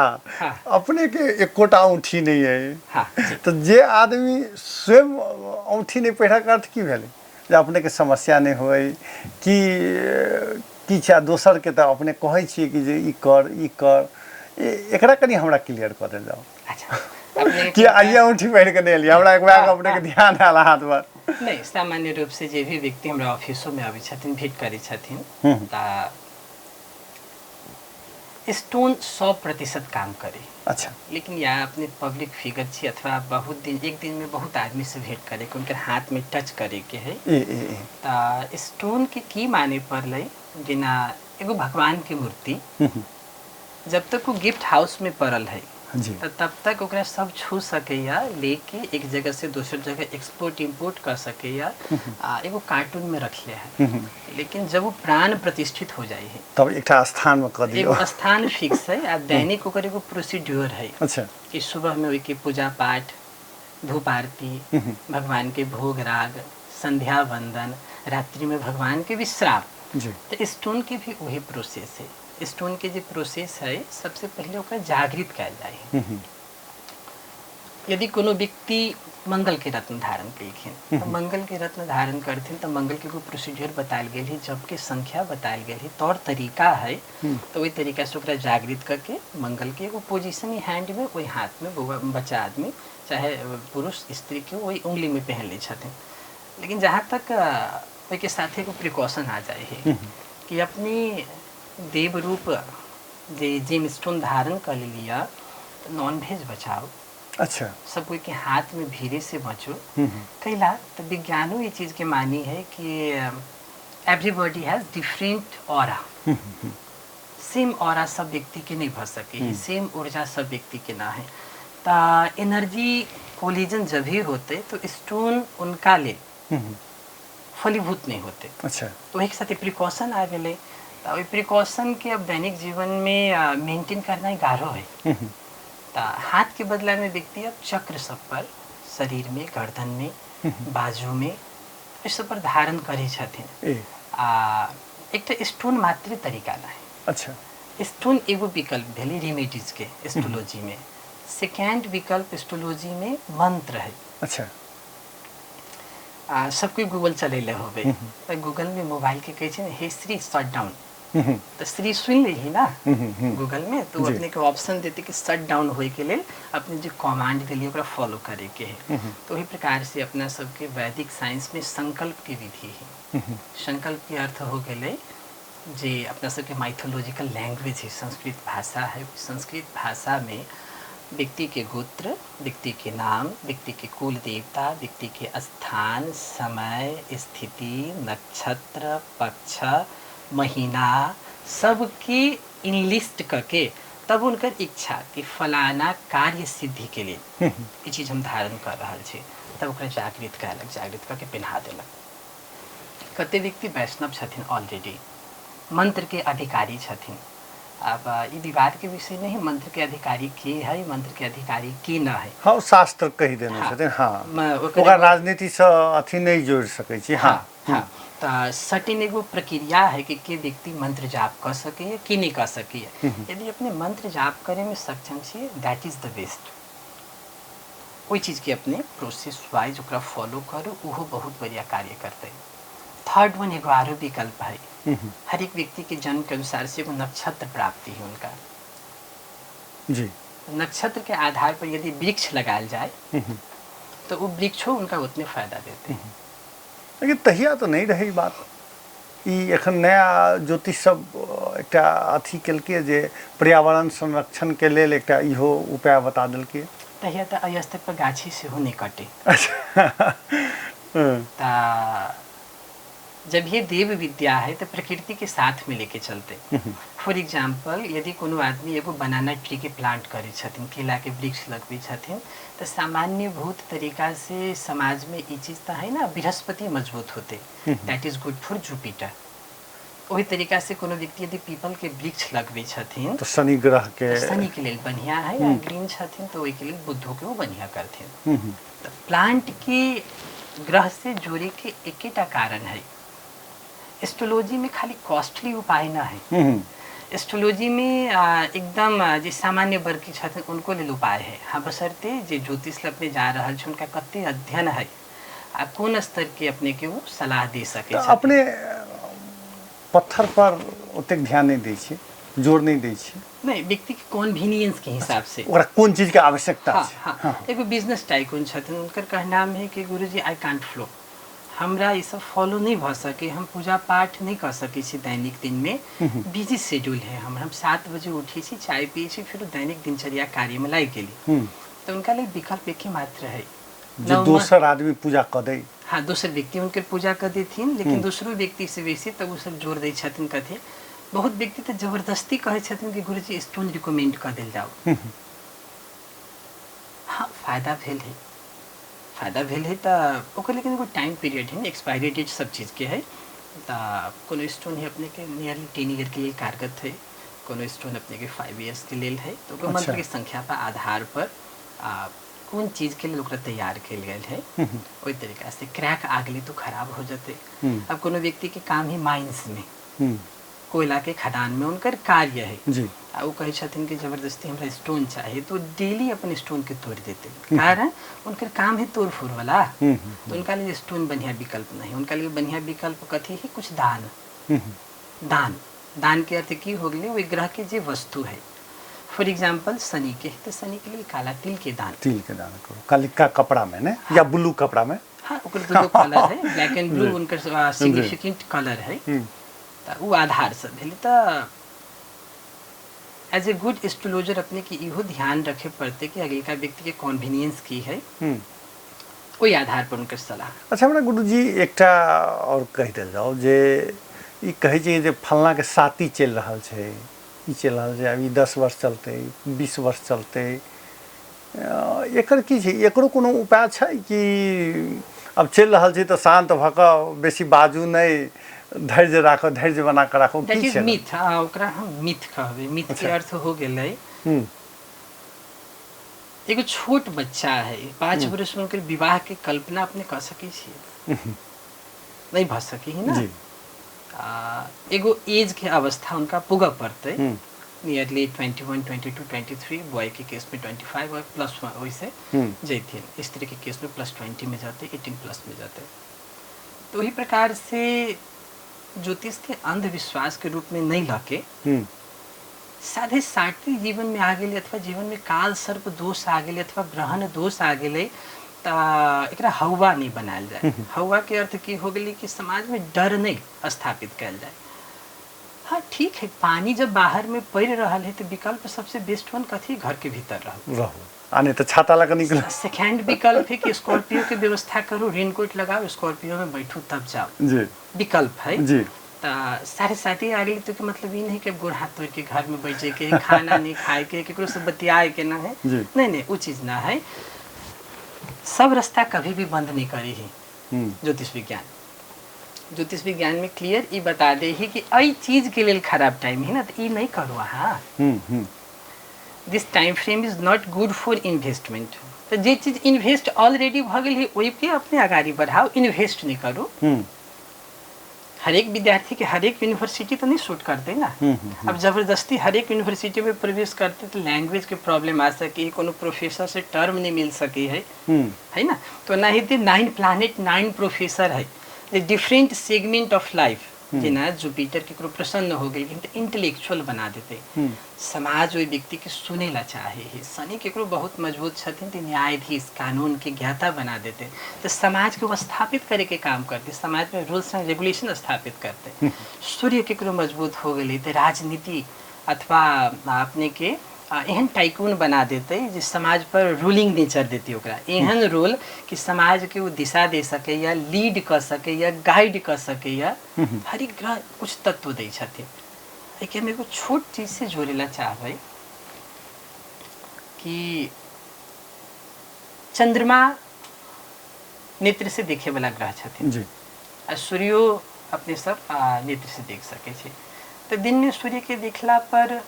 अपने के एकोटा औंठी नहीं है। तो जे आदमी स्वयं औंठी नहीं पहिरक अर्थ की भेलै जे अपने के समस्या नहीं होय कि की छै आ दोसरके तऽ अपने कहै छियै कि जे ई कर ई कर, एकरा कनि हमरा क्लियर कऽ देल जाउ। अच्छा, अपने कि आइए औंठी पहिर कऽ नहि एलियै, हमरा एक बैग अपनेके ध्यान आयल हाथ पर। नहि, सामान्य रूप से जे भी व्यक्ति हमरा ऑफिसो में आबै छथिन, भेंट करै छथिन, तऽ स्टोन 100% काम करे। लेकिन या अपने पब्लिक फिगर छी अथवा बहुत दिन एक दिन में बहुत आदमी से भेंट करे के, उनकर हाथ में टच करे के है, ए, ए, ए। तऽ स्टोन के की माने पड़लै, जेना एगो भगवान के मूर्ति जब तक वो गिफ्ट हाउस में पड़ल है तऽ तब तक ओकरा सब छू सकैया, लेके एक जगह से दोसर जगह एक्सपोर्ट इम्पोर्ट कर सकैया, आ एगो कार्टून में रखले है। लेकिन जब वो प्राण प्रतिष्ठित हो जाए है तब एकटा स्थान में कऽ दियौ, एगो स्थान फिक्स है आ दैनिक ओकर एगो प्रोसीड्योर है। कि सुबह में ओहिके पूजा पाठ, धूप आरती, भगवान के भोग राग, संध्या वंदन, रात्रि में भगवान के विश्राम। तो स्टोन के भी वही प्रोसेस है। स्टोन के जे प्रोसेस है, सबसे पहले ओकरा जागृत कयल जाय है। यदि कोनो व्यक्ति मंगल के रत्न धारण केलखिन तऽ मंगल के रत्न धारण करथिन तऽ मंगल के एगो प्रोसीजर बतायल गेल है, जप के संख्या बतायल गेल है, तौर तरीका है, तऽ ओहि तरीका से ओकरा जागृत करके मंगल के एगो पोजीशन हैंड में, ओहि हाथ में बौआ बच्चा आदमी चाहे पुरुष स्त्री के ओहि उंगली में पहन लै छथिन। लेकिन जहाँ तक ओहिके साथे एगो प्रिकॉशन आ जाए है कि अपने देव रूप जे जिम स्टोन धारण कर लिया तो नॉन वेज बचाओ। सब कोई के हाथ में भीड़े से बचो। कैला तो विज्ञानो ये चीज़ के मानी है कि everybody has different aura, same aura सब व्यक्ति के नहीं भ सके है, सेम ऊर्जा सब व्यक्ति के ना है। तो एनर्जी कोलिजन जब ही होते तो स्टोन उनका ले फलीभूत नहीं होते। तो एक साथ प्रिकॉशन आ गए, तो ओहि प्रिकॉशन के अब दैनिक जीवन में मेंटेन करना ही गाढ़ो है। तो हाथ के बदला में व्यक्ति अब चक्र सब पर, शरीर में, गर्दन में, बाजू में, इस सब पर धारण करे छथिन। आ एक स्टोन मात्र तरीका ना है। स्टोन एगो विकल्प भेलै रेमेडीज के एस्ट्रोलॉजी में। सेकेंड विकल्प एस्ट्रोलॉजी में मंत्र है। आ सब कोई गूगल चलेले होबे, तऽ गूगल में मोबाइल के कहै छै ने, हे श्री शट डाउन, तऽ श्री सुनि ली ना गूगल में, तो अपने के ऑप्शन देते कि शट डाउन होए के लेल अपने जो कमांड देलिए ओकरा फॉलो करे के है। तो वही प्रकार से अपना सबके वैदिक साइंस में संकल्प के विधि है। संकल्प के अर्थ हो गेलै जे अपना सबके माइथोलॉजिकल लैंग्वेज है, संस्कृत भाषा है। संस्कृत भाषा में व्यक्ति के गोत्र, व्यक्ति के नाम, व्यक्ति के कुल देवता, व्यक्ति के स्थान, समय, स्थिति, नक्षत्र, पक्ष, महीना, सबके इनलिस्ट करके तब उनकर इच्छा कि फलाना कार्य सिद्धि के लिए ई चीज हम धारण कर रहल छी, तब ओकरा जागृत कयलक, जागृत करके पिन्हा देलक। कते व्यक्ति वैष्णव छथिन, ऑलरेडी मंत्र के अधिकारी छथिन। अब ई विवाद के विषय नहीं, मंत्र के अधिकारी के है, मंत्र के अधिकारी के न है। हाँ, शास्त्र कहि देने छथिन। हाँ, ओकरा राजनीति से अथी नहीं जोड़ सकै छी। हाँ। हाँ, तऽ सर्टेन एगो प्रक्रिया है कि के व्यक्ति मंत्र जाप कर सकैए के नहीं कर सकैए। यदि अपने मंत्र जाप करे में सक्षम छी, that is the best. ओहि चीजके अपने प्रोसेस वाइज ओकरा फॉलो करू, ओहो बहुत बढ़िया कार्य करतै। थर्ड वन एगो आरो विकल्प है। हर एक व्यक्ति के जन्म के अनुसार से एगो नक्षत्र प्राप्ति है उनका। नक्षत्र के आधार पर यदि वृक्ष लगायल जाए तो वो वृक्षो उनका उतने फायदा देते हैं। लेकिन तहिया तो नहीं रही बात। ई एखन नया ज्योतिष सब एकटा अथी केलकै जे पर्यावरण संरक्षण के लेल एकटा इहो उपाय बता देलकै। तहिया तऽ एहि स्तर पर गाछी सेहो नहि कटे। तऽ जब ये देव विद्या है तो प्रकृति के साथ में लेके चलते। फॉर एग्जाम्पल, यदि कोनो आदमी एगो बनाना ट्री के प्लांट करै छथिन, केला के वृक्ष लगबै छथिन, तऽ सामान्य भूत तरीका से समाज में ई चीज तऽ है ना, बृहस्पति मजबूत होते, that is good for Jupiter. ओहि तरीका से कोनो व्यक्ति यदि पीपल के वृक्ष लगबै छथिन तऽ शनि ग्रह के शनि के लेल बढ़िया है, आ ग्रीन छथिन तऽ ओहिके लेल बुद्धो के ओ बढ़िया करथिन। तऽ प्लांट के ग्रह से जोड़े के एकेटा कारण है, एस्ट्रोलॉजी में खाली कॉस्टली उपाय ना है। एस्ट्रोलॉजी में एकदम जे सामान्य वर्ग के छथिन उनको लेल उपाय है। हाँ, बशर्ते जे ज्योतिष अपने जा रहल छै उनका कते अध्ययन है आ कोन स्तर के अपने के वो सलाह दे सके अपने पत्थर पर ओतेक ध्यान नहि दै छियै, जोर नहि दै छियै। नहि, व्यक्तिके कन्वीनियंसके हिसाबसँ ओकरा कोन चीजके आवश्यकता छै। हँ, एगो बिजनेस टाइकून छथिन, हुनकर कहनाम है कि गुरुजी I can't flow, हमरा ई सब फॉलो नहि भऽ सकै, हम पूजा पाठ नहि कऽ सकै छी दैनिक दिनमे, बिजी शेड्यूल है हमर, हम 7 बजे उठै छी, चाय पियै छी, फेर दैनिक दिनचर्या कार्यमे लागि गेली। तऽ हुनका लेल विकल्प एके मात्र है जे दोसर आदमी पूजा कऽ दै। हँ, दोसर व्यक्ति हुनकर पूजा कऽ देथिन, लेकिन दोसरो व्यक्तिसँ बेसी तऽ ओ सब जोर दै छथिन कथी, बहुत व्यक्ति तऽ जबरदस्ती कहै छथिन कि गुरुजी स्टोन रिकमेंड कऽ देल जाओ। हाँ, फायदा भेल है, फायदा भेल है तऽ ओकर लेकिन एगो टाइम पीरियड है ने, एक्सपायरी डेट सब चीजके है। तऽ कोनो स्टोन है अपनेके नियरली 10 ईयरके लेल कारगत है, कोनो स्टोन अपनेके 5 इयर्सके लेल है। तऽ ओकर मंत्रके संख्या पर आधार पर कोन चीजके लेल ओकरा तैयार कयल गेल है ओहि तरीका से। क्रैक आ गेलै तो खराब हो जेतै। अब कोनो व्यक्तिके काम है माइंसमे, कोयलाके खदानमे हुनकर कार्य है जी, आ ओ कहै छथिन कि जबरदस्ती हमरा स्टोन चाही, तो डेली अपन स्टोनके तोड़ि देतै, कारण हुनकर काम है तोड़ फोड़ वाला। तो उनका लिए स्टोन बढ़िया विकल्प नहीं, उनका लिए बढ़िया विकल्प कथी है? कुछ दान। दान, दान के अर्थ की हो गेलै? ओहि ग्रह के जे वस्तु है, फॉर एग्जाम्पल शनि के है तो शनि के लिए काला तिल के दान, तिल के दान करू कालिका कपड़ा में ने, या ब्लू कपड़ा में। हाँ, ओकर दुगो कलर है, ब्लैक एंड ब्लू उनकर सिग्निफिकेंट कलर है। तऽ ओ आधार से भेलै। तऽ एज ए गुड एस्ट्रोलॉजर अपने के इहो ध्यान रखे पड़तै कि अगिलका व्यक्ति के कन्वीनियंस की है, ओहि आधार पर हुनकर सलाह। अच्छा, हमरा गुरुजी एकटा आओर कहि देल जाओ जे ई कहै छै जे फलनाके साती चलि रहल छै, ई चलि रहल छै, आब ई 10 वर्ष चलतै, 20 वर्ष चलतै, एकर की छै? एकरो कोनो उपाय छै कि आब चलि रहल छै तऽ शान्त भऽ कऽ बेसी बाजू नहि, धैर्य राखो, धैर्य बना कऽ राखो? That is myth, ओकरा हम मिथ कहबै। मिथ के अर्थ हो गेलै एगो छोट बच्चा है, 5 वर्ष में हुनकर विवाह के कल्पना अपने कऽ सकै छियै? नहि भऽ सकै है ना। एगो एज के अवस्था हुनका पुगऽ पड़तै, नियरली 21, 22, 23, बॉय के केस में 25 और प्लस ओहिसे जैथिन, स्त्री के केस में प्लस 20 में जाते, 18 प्लस में जाते। तो वही प्रकार से ज्योतिष के अंधविश्वास के रूप में नहीं लके साढ़े साठि जीवन में आ गेलै अथवा जीवन में काल सर्प दोष आ गेलै अथवा ग्रहण दोष आ गेलै तऽ एकरा हौवा नहि बनायल जाय। हौवा के अर्थ की हो गेलै कि समाज में डर नहि स्थापित कयल जाय। हाँ ठीक है, पानी जब बाहर में पड़ि रहल है तो विकल्प सबसे बेस्ट वन कथी? घर के भीतर रहू, रहू, आ नहीं तो छाता लगा निकलो। सेकेंड विकल्प है कि स्कॉर्पियो के व्यवस्था करू, रेनकोट लगाओ, स्कॉर्पियो में बैठू तब जाओ जी, विकल्प है जी। तऽ 7:30 आ गेली तो मतलब ई नहीं कि गोड़ हाथ तोड़ के घर में बैठे के, खाना नहीं खाए के, केकरो से बतियाए के ना है जी। नहीं नहीं, वो चीज ना है। सब रास्ता कभी भी बंद नहीं करी है ज्योतिष विज्ञान। ज्योतिष विज्ञान में क्लियर ई बता दे ही कि एहि चीज के लेल खराब टाइम है ना, तो ई नहीं करू अहाँ। This time frame is not good for investment. तऽ जे चीज इन्वेस्ट ऑलरेडी भऽ गेल है ओहिके अपने अगाड़ी बढ़ाउ, इन्वेस्ट नहीं करू। हरेक विद्यार्थी के हरेक यूनिवर्सिटी तो नहीं सूट करते ना। अब जबरदस्ती हरेक यूनिवर्सिटी में प्रवेश करते तो लैंग्वेज के प्रॉब्लम आ सके, कोनो प्रोफेसर से टर्म नहीं मिल सके है है ना। तो ना 9 प्लानेट 9 प्रोफेसर है, डिफरेंट सेगमेंट ऑफ लाइफ। जेना जुपिटर केकरो प्रसन्न हो गेलखिन तऽ इंटेलेक्चुअल बना देते, समाज ओहि व्यक्ति के सुने ला चाहे है। शनि केकरो बहुत मजबूत छथिन तऽ न्यायाधीश कानून के ज्ञाता बना देते, तऽ समाज के स्थापित करे के काम करते, समाज में रूल्स एंड रेगुलेशन स्थापित करते। सूर्य केकरो मजबूत हो गेलै तऽ राजनीति अथवा अपने के एहन टाइकून बना देते जे समाज पर रूलिंग नेचर देते, ओकरा एहन रोल कि समाज के ओ दिशा दे सकैया, लीड कऽ सकैया, गाइड कऽ सकैया। हरेक ग्रह कुछ तत्व दै छथिन। एहिके हम एगो छोट चीज से जोड़े ला चाहबै कि चंद्रमा नेत्र से देखे वाला ग्रह छथिन जी, आ सूर्यो अपने सब नेत्र से देख सकै छै। तऽ दिन में सूर्य के देखला पर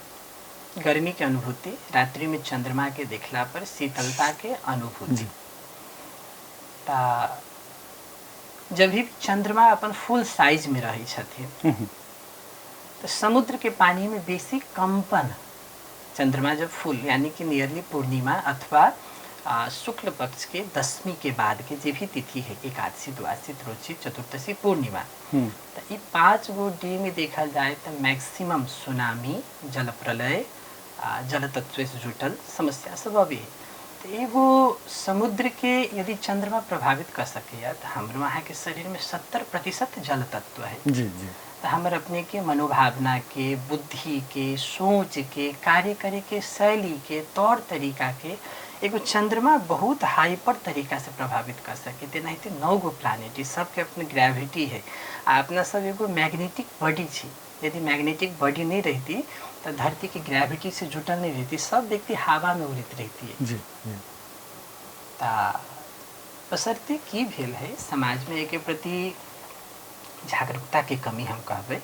गर्मी के अनुभूति, रात्रि में चंद्रमा के देखला पर शीतलता के अनुभूति। तऽ जब भी चंद्रमा अपन फुल साइज में रहै छथिन तऽ समुद्र के पानी में बेसी कंपन, चंद्रमा जब फुल यानी कि नियरली पूर्णिमा अथवा शुक्ल पक्ष के दशमी के बाद के जे भी तिथि है, एकादशी, द्वादशी, त्रयोदशी, चतुर्दशी, पूर्णिमा, तऽ ई 5 गो डे में देखल जाय तऽ मैक्सिमम सुनामी, जल प्रलय, जल तत्व से जुटल समस्या सब अबै है। तऽ एगो समुद्र के यदि चंद्रमा प्रभावित कर सकैया तऽ हमरो अहाँके शरीर में 70% जल तत्व है। जी जी। तऽ हमर अपने के मनोभावना के, बुद्धि के, सोच के, कार्य करे के शैली के, तौर तरीका के एगो चंद्रमा बहुत हाइपर तरीका से प्रभावित कर सके। तेनाहिते 9 गो प्लानिट, ई सबके अपने ग्रेविटी है आ अपना सब एगो मैग्नेटिक बॉडी छी। यदि मैग्नेटिक बॉडी नहीं रहती तो धरती के ग्रेविटी से जुटल नहीं रहती, सब व्यक्ति हवा में उड़ित रहती है। जी जी। ता बशर्ते की भेल है समाज में एके प्रति जागरूकता के कमी हम कहबै,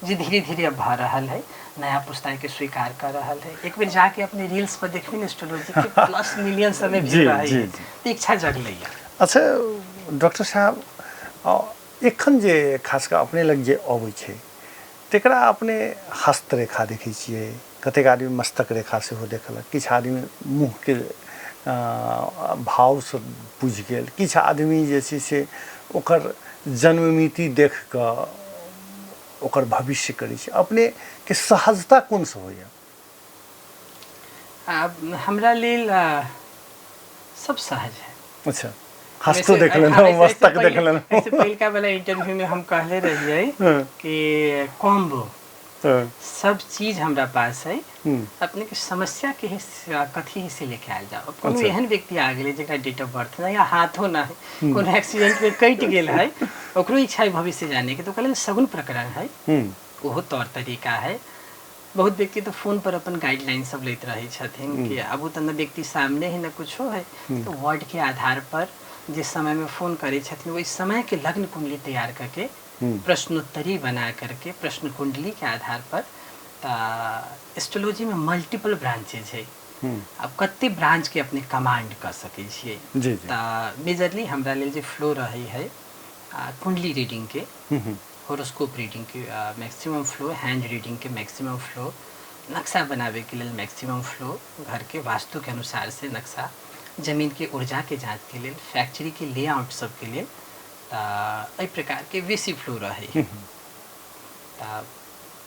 जे धीरे धीरे अब भऽ रहल है, नया पुस्ता के स्वीकार कर रहल है। एक बेर जाके अपने रील्स पर देखबी ने एस्ट्रोलॉजी के प्लस मिलियन समय जी, भी रहे जी, है, जी। तऽ इच्छा जगलै है। अच्छा डॉक्टर साहब, एखन जे खास कऽ अपने लग जे अबै छै तकरा अपने हस्तरेखा देखै छियै, कतेक आदमी मस्तक रेखा सेहो देखलक, किछु आदमी मुँहके भावसँ बुझि गेल, किछु आदमी जे छै से ओकर जन्ममिति देख कऽ ओकर भविष्य करै छै। अपनेके सहजता कोनसँ होइए? आब हमरा लेल सब सहज है। अच्छा, हस्तो देख लेलहुँ, मस्तक देख लेलहुँ। ऐसे पहिलका वाला इंटरव्यू में हम कहले रहियै कि कॉम्बो सब चीज हमरा पास है, अपने के समस्या के कथी ही से लेके आयल जाओ। कोनो एहन व्यक्ति आ गेलै जकरा डेट ऑफ बर्थ ना या हाथो ना है, कोनो एक्सीडेंट में कटि गेल है, ओकरो इच्छा है भविष्य जाने के, तो ओकरा लेल सगुन प्रकरण है, ओहो तौर तरीका है। बहुत व्यक्ति तो फोन पर अपन गाइडलाइन सब लैत रहै छथिन कि अब ओ तऽ न व्यक्ति सामने ही न कुछो है, तो वर्ड के आधार पर जे समय में फोन करै छथिन ओहि समय के लग्न कुंडली तैयार करके प्रश्नोत्तरी बना करके प्रश्न कुंडली के आधार पर। तऽ एस्ट्रोलॉजी में मल्टीपल ब्रांचेज है, अब कते ब्रांच के अपने कमांड कर सकै छियै। जी जी। तऽ मेजरली हमरा लेल जे फ्लो रहै है कुंडली रीडिंग के, होरोस्कोप रीडिंग के मैक्सिमम फ्लो, हैंड रीडिंग के मैक्सिमम फ्लो, नक्शा बनावे के लेल मैक्सिमम फ्लो, घर के वास्तु के अनुसार से नक्शा, जमीन के ऊर्जा के जांच के लेल, फैक्ट्री के लेआउट सब के लेल, तऽ एहि प्रकार के बेसी फ्लो रहै है। तऽ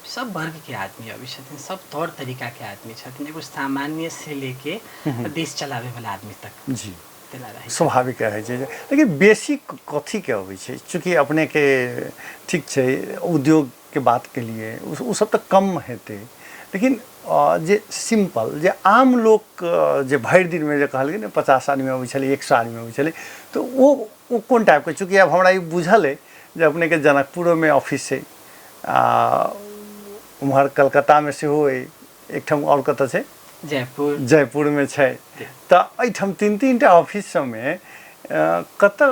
सब वर्ग के आदमी अबै छथिन, सब तौर तरीका के आदमी छथिन, एगो सामान्य से लेके देश चलावे वाला आदमी तक। जी। तेना रहै। स्वाभाविक रहै छै। लेकिन बेसी कथीके अबै छै? चूँकि अपनेके ठीक छै उद्योगके बात के लिए ओ सब तऽ कम हेतै, लेकिन जे सिंपल जे आम लोक जे भरि दिनमे जे कहलकै ने 50 आदमी अबै छलै, 100 आदमी अबै छलै, तऽ ओ कोन टाइपके? चूँकि आब हमरा ई बुझल अइ जे अपनेके जनकपुरोमे ऑफिस छै, आ उम्हर कलकत्तामे सेहो अइ, एकठाम आओर कतऽ छै? जयपुर। जयपुरमे छै। तऽ एहिठाम 3-3 टा ऑफिस सबमे कतऽ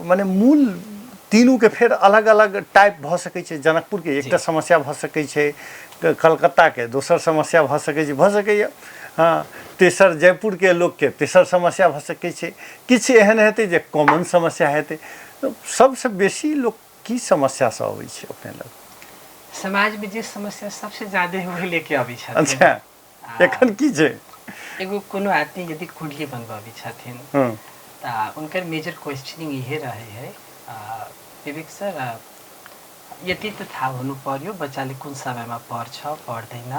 मने मूल तीनूके फेर अलग अलग टाइप भऽ सकै छै। जनकपुरके एकटा समस्या भऽ सकै छै, कलकत्ताके दोसर समस्या भऽ सकै छै, भऽ सकैए, हँ, तेसर जयपुरके लोकके तेसर समस्या भऽ सकै छै। किछु एहन हेतै जे कॉमन समस्या हेतै। सबसँ बेसी लोक की समस्यासँ अबै छै अपने लग? समाजमे जे समस्या सबसँ ज्यादा वही लेके अबै छथिन। अच्छा, एखन की छै? एगो कोनो आदमी यदि कुंडली बनबाबै छथिन तऽ हुनकर मेजर क्वेश्चनिंग इहे रहै है, विवेक सर यति त थाहा हुनु पर्यो बच्चाले कुन समयमा पढ्छ पढ्दैन,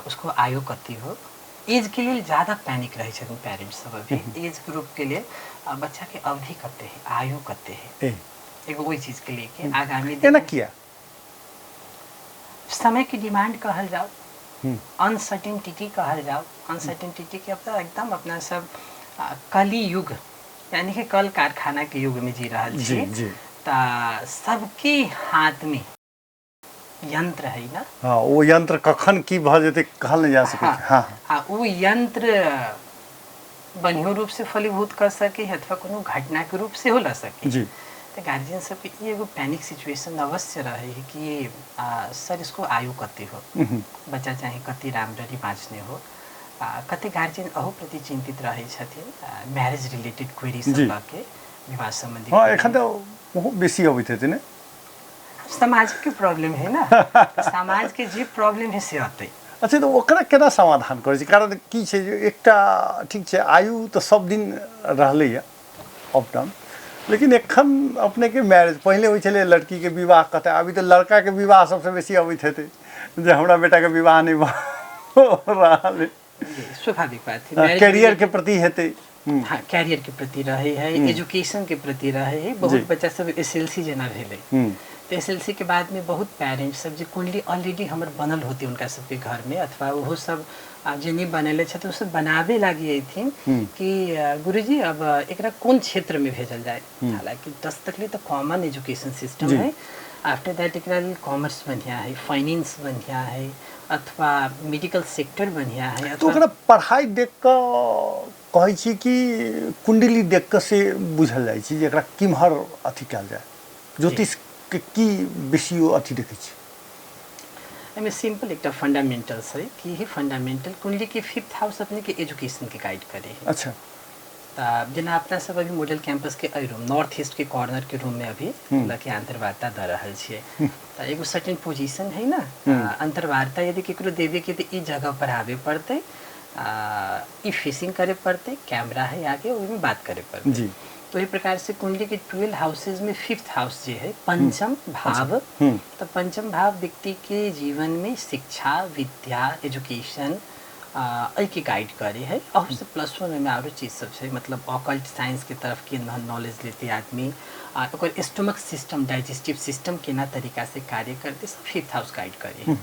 उसको आयु कति हो। एज के लेल ज्यादा पैनिक रहै छथिन पेरेंट्स सब अभी। एज ग्रुप के लेल बच्चा के अवधि कते है, आयु कते है, एगो ओहि चीज के लेके आगामी दिन एना किया? समय के डिमांड कहल जाओ, अनसर्टेनिटी कहल जाओ। अनसर्टेनिटी के अब तऽ एकदम अपना सब कली युग यानी कि कल कारखाना के युग में जी रहल छी। तऽ सबके हाथ में यंत्र है ना। हाँ, वो यंत्र कखन की भऽ जेतै कहल नहि जा सकै छै। हाँ। आ ओ यंत्र बढ़ियो रूप से फलीभूत कर सके अथवा कोनो घटना के रूप सेहो लऽ सके। तऽ गार्जियन सबके ई एगो पैनिक सिचुएशन अवश्य रहे है कि सर इसको आयु कति हो, बच्चा चाहे कति राम्ररी बाँच्ने हो। कते गार्जियन अहू प्रति चिंतित रहै छथिन मैरिज रिलेटेड क्वेरी सब लऽ के, विवाह संबंधी। हाँ, एखन तऽ बहुत बेसी अबैत हेतै ने। समाज के प्रॉब्लम है ना, समाज के जे प्रॉब्लम है से अतै। अच्छा, तऽ ओकरा केना समाधान करै छी? कारण की छै जे एकटा ठीक छै, आयु तऽ सब दिन रहलैए अप डाउन, लेकिन एखन अपनेके मैरेज पहिले होइ छलै लड़कीके विवाह कतऽ, अभी तऽ लड़काके विवाह सबसँ बेसी अबैत हेतै जे हमरा बेटाके विवाह नहि भऽ रहल अइ। स्वाभाविक बात है, कैरियर के प्रति हेतै। हाँ, कैरियर के प्रति रहे है, एजुकेशन के प्रति रहे है। बहुत बच्चा सब एस एल सी जेना भेलै तऽ एस एल सी के बाद में बहुत पेरेंट्स सब जे कुंडली ऑलरेडी हमर बनल होते उनका सबके घर में, अथवा ओहो सब जे नहीं बनेले छथिन ओ सब बनाबे लागी अयथिन कि गुरुजी अब एकरा कोन क्षेत्र में भेजल जाए। हालांकि 10 तक ले तो कॉमन एजुकेशन सिस्टम है, आफ्टर that एकरा लेल कॉमर्स बढ़िया है, फाइनेंस बढ़िया है, अथवा मेडिकल सेक्टर बढ़िया है। तो ओकरा पढ़ाई देख कऽ कहै छी कि कुंडली देख कऽ से बुझल जाइ छै जे एकरा किम्हर अथी कयल जाय? ज्योतिष के की बेसी अथी देखै छी? एहिमे सिंपल एकटा फंडामेंटल्स है कि ही फंडामेंटल कुंडली के फिफ्थ हाउस अपने के एजुकेशन के गाइड करे है। तऽ जेना अपना सब अभी मॉडल कैंपस के एहि रूम नॉर्थ ईस्ट के कॉर्नर के रूम में अभी लऽ के अंतर्वार्ता दऽ रहल छियै, तऽ एगो सर्टेन पोजीशन है ना। अंतर्वार्ता यदि केकरो देवे के तऽ ई जगह पर आबे पड़तै, ई फेसिंग करे पड़तै, कैमरा है आगे, ओहिमे बात करे पड़तै। तो एहि प्रकार से कुंडली के 12 हाउसेज में फिफ्थ हाउस जे है पंचम भाव, तो पंचम भाव व्यक्ति के जीवन में शिक्षा, विद्या, एजुकेशन एहिके गाइड करे है। और से प्लस वन में आरो चीज सब छै, मतलब ऑकल्ट साइंस के तरफ के नॉलेज लेते आदमी, ओकर स्टमक सिस्टम, डाइजेस्टिव सिस्टम केना तरीका से कार्य करते, सब फिफ्थ हाउस गाइड करे है।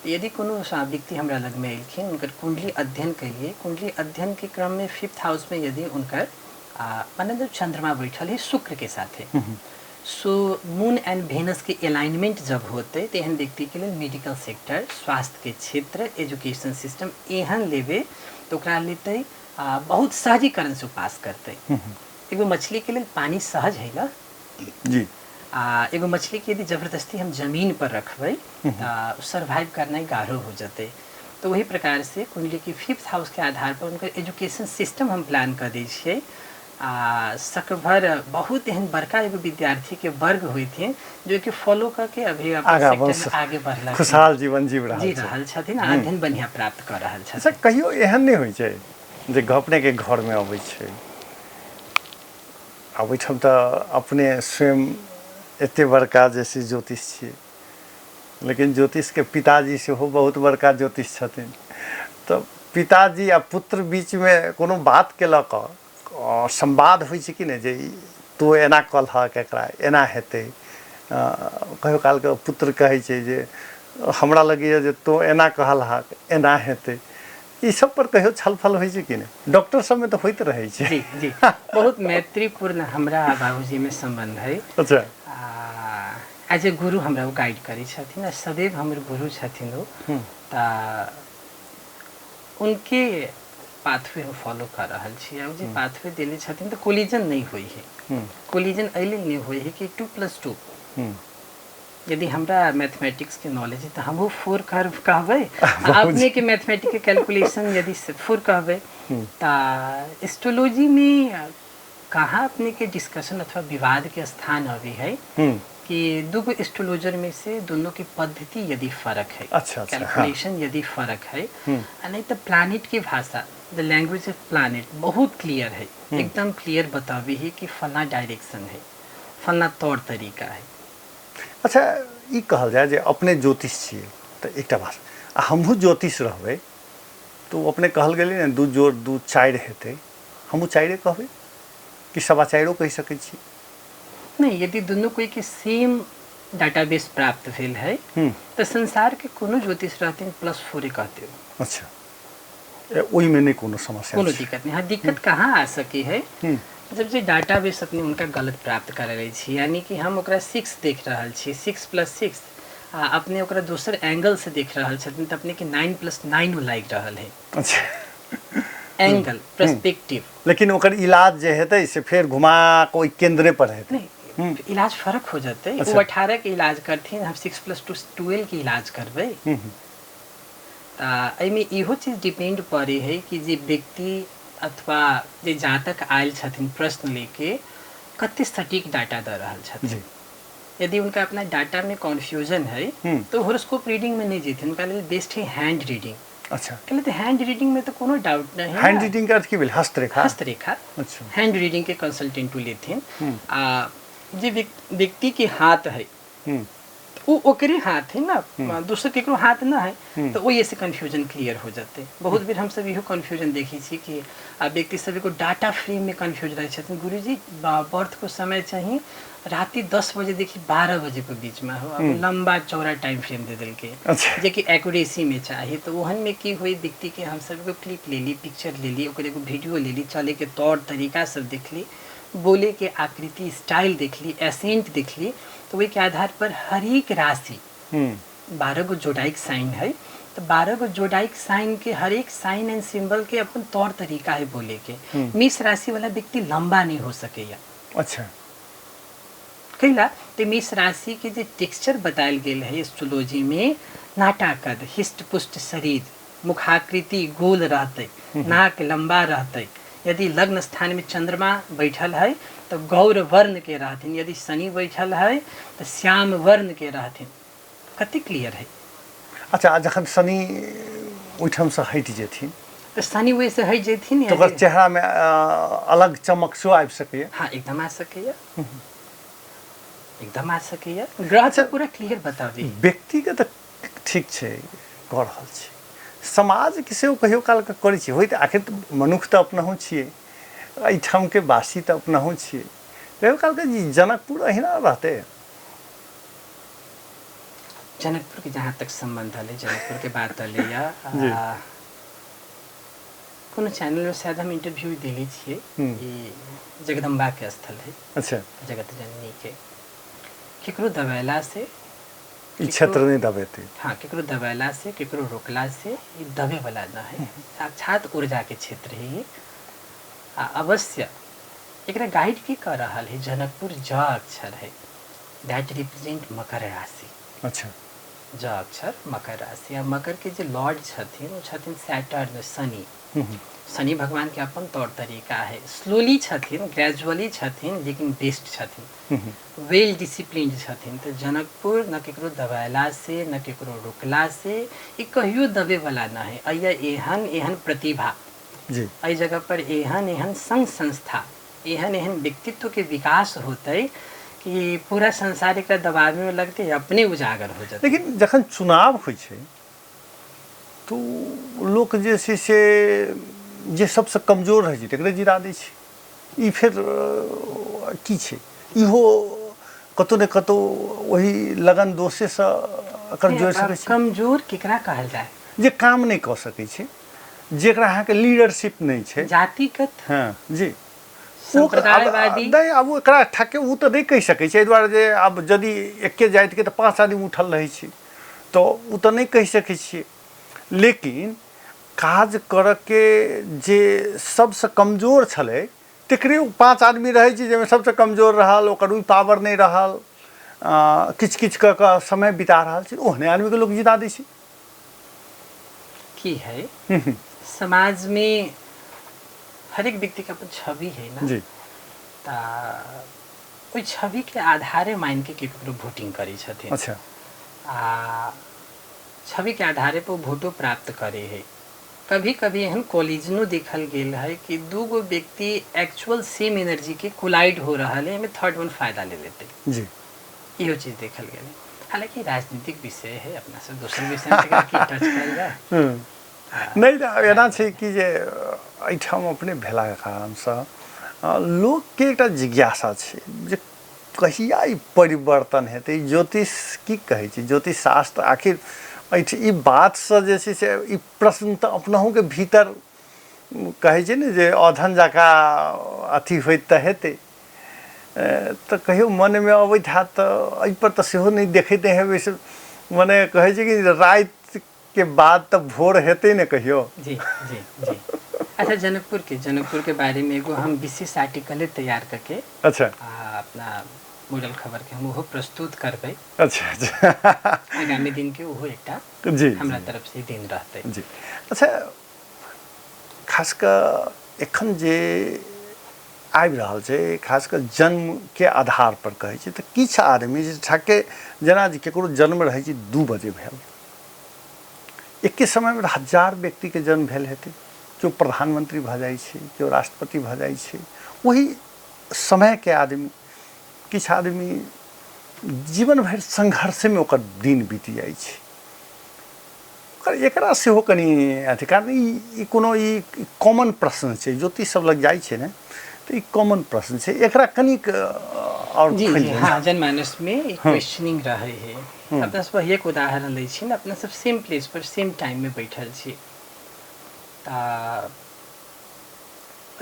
यदि कोनो व्यक्ति हमरा लगमे एलखिन, हुनकर कुंडली अध्ययन करिए, कुंडली अध्ययन के क्रम में फिफ्थ हाउस में यदि हुनकर माने जब चंद्रमा बैठल है शुक्र के साथे, सो मून एंड वेनस के अलाइनमेंट जब होते तो एहन व्यक्ति के लिए मेडिकल सेक्टर, स्वास्थ्य के क्षेत्र, एजुकेशन सिस्टम एहन लेबे तो ओकरा लेते बहुत सहजीकरण से पास करते। एगो मछली के लिए पानी सहज है ना जी। एगो मछली के यदि जबरदस्ती हम जमीन पर रखबै तो सर्वाइव करना गाढ़ो हो जते। तो वही प्रकार से कुंडली के फिफ्थ हाउस के आधार पर उनकर एजुकेशन सिस्टम हम प्लान कर दै छियै। आ सकभर बहुत एहन बड़का एगो विद्यार्थी के वर्ग होइत हैं जो कि फॉलो करके अभी अपन आगा सेक्टर बढ़ में आगे बढ़ला, खुशहाल जीवन जीव रहल जी छै, रहल छथिन, अध्ययन बढ़िया प्राप्त कर रहल छथिन। अच्छा, कहियो एहन नहि होइ छै जे अपने के घर में अबै छै, आ ओहिठाम तऽ अपने स्वयं एते बड़का जे छै ज्योतिष छियै, लेकिन ज्योतिषके पिताजी सेहो बहुत बड़का ज्योतिष छथिन, तऽ पिताजी आ पुत्र बीचमे कोनो बातके लऽ कऽ संवाद होइ छै कि नहि जे तू एना कहलहक, एकरा एना हेतै? कहियो कालके पुत्र कहै छै जे हमरा लगैए जे तू एना कहलहक, एना हेतै। ई सब पर कहियो छलफल होइ छै कि नहि? डॉक्टर सबमे तऽ होइत रहै छै। जी जी, बहुत मैत्रीपूर्ण हमरा बाबूजीमे सम्बन्ध है। एज ए गुरु हमरा ओ गाइड करै छथिन आ सदैव हमर गुरु छथिन ओ, तऽ उनके पाथवे हम फॉलो कर रहल छी। आ ओ जे पाथवे देने छथिन तऽ कोलिजन नहि होइ है। कोलिजन एहि लेल नहि होइ है कि 2 + 2 यदि हमरा मैथमेटिक्स के नॉलेज है तऽ हमहूँ 4 कहबै, आ अपने के मैथमेटिक्स के कैलकुलेशन यदि 4 कहबै। तऽ एस्ट्रोलॉजी में कहाँ अपने के डिस्कशन अथवा विवाद के स्थान अभी है कि दूगो एस्ट्रोलॉजर में से दोनों की पद्धति यदि फर्क है, अच्छा, अच्छा, हाँ। कैलकुलेशन यदि फर्क है, आ नहीं तो प्लानिट की भाषा, द लैंग्वेज ऑफ प्लानिट बहुत क्लियर है, एकदम क्लियर बताबी है कि फला डायरेक्शन है, फला तौर तरीका है। अच्छा, ई कहल जाय जे अपने ज्योतिष छियै तऽ एकटा भाषा, आ हमहूँ ज्योतिष रहबै तऽ ओ अपने कहल गेलै ने 2 जोड़ 2 4 हेतै, हमहूँ 4 कहबै कि 4.25 कहि सकै छी? नहीं, यदि दोनों कोई के सेम डाटाबेस प्राप्त भेल है तऽ संसार के कोनो ज्योतिष रहथिन +4 कहते हो। अच्छा, ओहिमे नहि कोनो समस्या? कोनो दिक्कत नहीं। हाँ, दिक्कत कहाँ आ सकी है? जब जे डाटाबेस अपने उनका गलत प्राप्त कर रहे छी, यानी कि हम ओकरा 6 देख रहल छी, 6 + 6, आ अपने ओकरा दोसर एंगल से देख रहल छथिन तऽ अपने के 9 + 9 लागि रहल है। Angle, perspective. लेकिन ओकर इलाज जे हेतै से फेर घुमा कऽ ओहि केंद्रे पर हेतै? नहीं, इलाज फर्क हो जाते। वो 18 के इलाज करथिन, हम 6 + 2 12 के इलाज करबै। तऽ एहिमे इहो चीज डिपेंड पड़े है कि जे व्यक्ति अथवा जे जातक आयल छथिन प्रश्न लेके, कते सटीक डाटा दऽ रहल छथिन। यदि उनका अपना डाटा में कन्फ्यूजन है तो होरोस्कोप रीडिंग में नहीं जेथिन, हुनका लेल बेस्ट है हैंड रीडिंग। कहले तऽ हैंड रीडिंग में तऽ कोनो डाउट नहीं है। हैंड रीडिंग के अर्थ की भेल? हस्तरेखा? हस्तरेखा। हैंड रीडिंग के कंसल्टेंट लेथिन आ जे व्यक्ति के हाथ है ओ ओकरे हाथ है ना, दोसर केकरो हाथ ना है, तो ओहि से कन्फ्यूजन क्लियर हो जाते। बहुत बेर हमसब इहो कन्फ्यूजन देखै छी कि आ व्यक्ति सब एगो डाटा फ्रेम में कन्फ्यूज रहै छथिन। गुरुजी बर्थ को समय चाही राति 10 बजे देखि 12 बजे के बीच में हो, अब लंबा चौड़ा टाइम फ्रेम दे देलकै। जेकि एक्यूरेसी में चाही, तो ओहन में की होई व्यक्ति के हमसब एगो क्लिप लेली, पिक्चर लेली, ओकर एगो वीडियो लेली, चले के तौर तरीका सब देखली, बोले के आकृति स्टाइल देखली, एसेंट देखली, तो ओहि के आधार पर हरेक राशि 12 गो जोडाइक साइन है, तो 12 गो जोडाइक साइन के हरेक साइन एंड सिंबल के अपन तौर तरीका है बोले के। मेष राशि वाला व्यक्ति लंबा नहीं हो सकेया। कैला तो मेष राशि के जे टेक्सचर बतायल गेल है एस्ट्रोलॉजी में, नाटाकद हिष्ट पुष्ट शरीर, मुखाकृति गोल रहते, नाक लंबा रहते, यदि लग्न स्थान में चंद्रमा बैठल है तो गौर वर्ण के रहथिन, यदि शनि बैठल है तो श्याम वर्ण के रहथिन। कते क्लियर है। अच्छा, जखन शनि ओहिठामसँ हटि जेथिन तो शनि ओहि से हटि जेथिन तो ओकर चेहरा में अलग चमक सेहो आबि सकैया? हाँ, एकदम आ सकैया, एकदम आ सकैया। ग्रह तऽ पूरा क्लियर बताबी। व्यक्तिके तऽ ठीक छै कऽ रहल छी, समाजके सेहो कहियो कालके करै छी होइत, आखिर तऽ मनुख तऽ अपनहु छियै, एहिठामके वासी तऽ अपनहु छियै, कहियो कालके जनकपुर अहिना रहतै? जनकपुर के जहाँ तक संबंध हलै, जनकपुर के बात हलै या कोनो चैनल में शायद हम इंटरव्यू देले छियै, ई जगदम्बा के स्थल है। जगत जननी के केकरो दबेला से ई क्षेत्र नहीं दबेतै। हाँ, केकरो दबेला से केकरो रोकला से ई दबे वाला ना है, साक्षात ऊर्जा के क्षेत्र है ये। आ अवश्य एकरा गाइड की कर रहल है जनकपुर ज अक्षर है, that represent मकर राशि। ज अक्षर मकर राशि, आ मकर के जे लॉर्ड छथिन ओ छथिन सैटर्न शनि। शनि भगवान के अपन तौर तरीका है, स्लोली छथिन, ग्रेजुअली छथिन, लेकिन बेस्ट छथिन, वेल डिसिप्लिन छथिन। तो जनकपुर न केकरो दबायला से न केकरो रोकला से ई कहियो दबे वाला न है। अइया एहन एहन प्रतिभा एहि जगह पर एहन एहन संघ संस्था एहन एहन व्यक्तित्व के विकास होते कि पूरा संसार एकरा दबावे में लगते, अपने उजागर हो जाते। लेकिन जखन चुनाव होइ छै तो लोक जे छै से जे सबसँ कमजोर रहै छै तकरे जिता दै छै। ई फेर की छै? इहो कतौ ने कतौ ओही लगन दोषेसँ एकर जोड़ि सकै छी। कमजोर केकरा कहल जाय? जे काम नहि कऽ सकै छै, जेकरा अहाँके लीडरशिप नहि छै, जातिगत, हाँ जी, सम्प्रदायवादी नहि। आब एकरा ठके ओ तऽ नहि कहि सकै छै, एहि दुआरे जे आब यदि एके जातिके तऽ 5 आदमी उठल रहै छै, तऽ ओ तऽ नहि कहि सकै छियै। लेकिन काज करऽके जे सबसँ कमजोर छलै तकरे ओ 5 आदमी रहै छै, जाहिमे सबसँ कमजोर रहल, ओकर ओहि पावर नहि रहल, किछु किछु कऽ कऽ समय बिता रहल छै, ओहने आदमीके लोक जिता दै छै। की है समाज में हरेक व्यक्ति के अपन छवि है ना ता ओहि छवि के आधारे मान के केकरो वोटिंग करै छथिन। आ छवि के आधारे पर वोटो प्राप्त करे है। कभी कभी एहन कोलिजनो देखल गेल है कि दू गो व्यक्ति एक्चुअल सेम एनर्जी के कोलाइड हो रहा है, एहिमे थर्ड वन फायदा ले लेते। इहो चीज देखल गेल है। हालांकि राजनीतिक विषय है, अपना सब दोसर विषय में की टच कयल जाय। नहि तऽ एना छै कि जे एहिठाम अपने भेलाके कारणसँ लोकके एकटा जिज्ञासा छै जे कहिया ई परिवर्तन हेतै। ज्योतिष की कहै छै, ज्योतिष शास्त्र आखिर एहि ई बातसँ जे छै से ई प्रश्न तऽ अपनहुके भीतर कहै छै ने जे अधन जकाँ अथी होइत तऽ हेतै, तऽ कहियो मनमे अबैत हैत तऽ एहिपर तऽ सेहो नहि देखैत हेबै से, मने कहै छै कि रातिके बाद तऽ भोर हेतै ने कहियो। जी जी जी। अच्छा, जनकपुर के बारे में एगो हम विशेष आर्टिकले तैयार करके अपना मॉडल खबर के हम ओहो प्रस्तुत करबै। अच्छा अच्छा। आगामी दिन के ओहो एकटा हमरा तरफ से दिन रहतै। जी। अच्छा, खास कऽ एखन जे आबि रहल छै, खास कऽ जन्मके आधार पर कहै छै, तऽ किछु आदमी जे ठके जेना जे ककरो जन्म रहै छै 2 बजे भेल, एके समयमे हजार व्यक्तिके जन्म भेल हेतै, केओ प्रधानमंत्री भऽ जाइ छै, केओ राष्ट्रपति भऽ जाइ छै, ओहि समयके आदमी, किछु आदमी जीवन भरि संघर्षेमे ओकर दिन बीत जाइ छै। एकरा सेहो कनि अथी, कारण ई कोनो ई कॉमन प्रश्न छै, ज्योतिष सब लग जाइ छै ने तऽ ई कॉमन प्रश्न छै, एकरा कनिक आओर जी जी हाँ, जनमानस में ई क्वेश्चनिंग रहै है। अपना सब एक उदाहरण लै छी ने, अपना सब सेम प्लेस पर सेम टाइम में बैठल छी, तऽ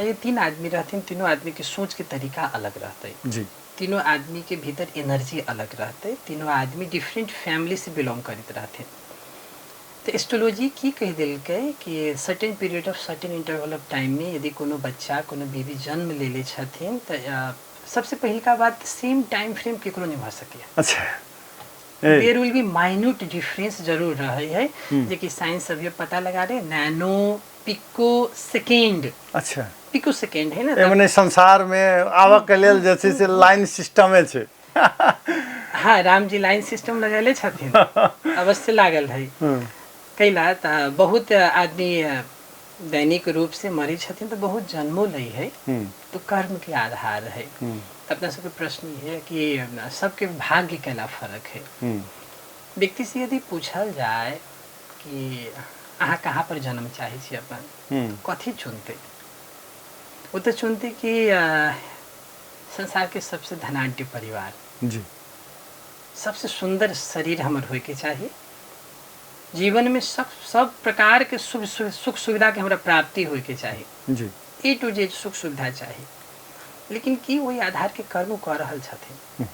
ये 3 आदमी रहथिन, तीनों आदमी के सोच के तरीका अलग रहतै जी, तीनों आदमी के भीतर एनर्जी अलग रहतै, तीनों आदमी डिफरेंट फैमिली से बिलोंग करैत रहथिन। तऽ एस्ट्रोलॉजी की कहि देलकै कि certain period of certain interval of time में यदि कोनो बच्चा कोनो बेबी जन्म लेले छथिन तऽ सबसे पहिलका बात सेम टाइम फ्रेम केकरो नहि भऽ सकैए। अच्छा, there will be minute difference जरूर रहै है, जे कि साइंस अभी पता लगा रहे, नैनो पिको सेकेंड। अच्छा, पिको सेकेंड है ना, मने संसार में आबऽ के लेल जे छै से लाइन सिस्टमे छै। हाँ, राम जी लाइन सिस्टम लगेले छथिन, अवश्य लागल है। कैला तऽ बहुत आदमी दैनिक रूप से मरै छथिन तऽ बहुत जन्मो लै है, तो कर्म के आधार है। अपना सबके प्रश्न है कि सबके भाग्य कैला फर्क है। व्यक्ति से यदि पूछल जाए कि अहाँ कहाँ पर जन्म चाहै छी अपन, कथी चुनतै? ओ तऽ चुनतै कि संसार के सबसे धनाढ्य परिवार जी, सबसे सुंदर शरीर हमर होइके चाही, जीवन में सब सब प्रकार के सुख सुविधा के हमरा प्राप्ति होइके चाही जी, ए टू जेड सुख सुविधा चाही। लेकिन की ओहि आधार के कर्म कऽ रहल छथिन?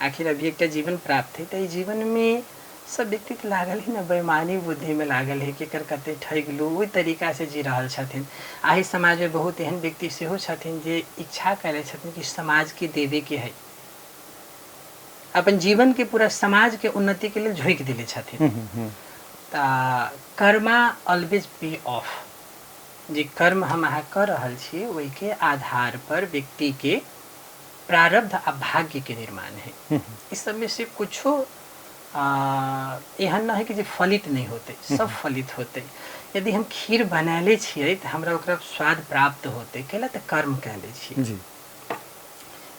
आखिर अभी एकटा जीवन प्राप्त है, तऽ जीवन में सब व्यक्ति के लागल है ना, बेईमानी बुद्धि में लागल है कि एकर कते ठगि लू, ओहि तरीका से जी रहल छथिन। आहि समाज में बहुत एहन व्यक्ति सेहो छथिन जे इच्छा करै छथिन कि समाज के देवे के है, अपन जीवन के पूरा समाज के उन्नति के लेल झोंकि देले छथिन। तऽ कर्मा ऑलवेज पे ऑफ, जे कर्म हम अहाँ कऽ रहल छी ओहिके आधार पर व्यक्ति के प्रारब्ध आ भाग्य के निर्माण है। इस सब में से कुछो एहन न है कि जे फलित नहीं होते, सब फलित होते। यदि हम खीर बनैले छियै तऽ हमरा ओकरा स्वाद प्राप्त होते, कैला तऽ कर्म कैले छियै जी।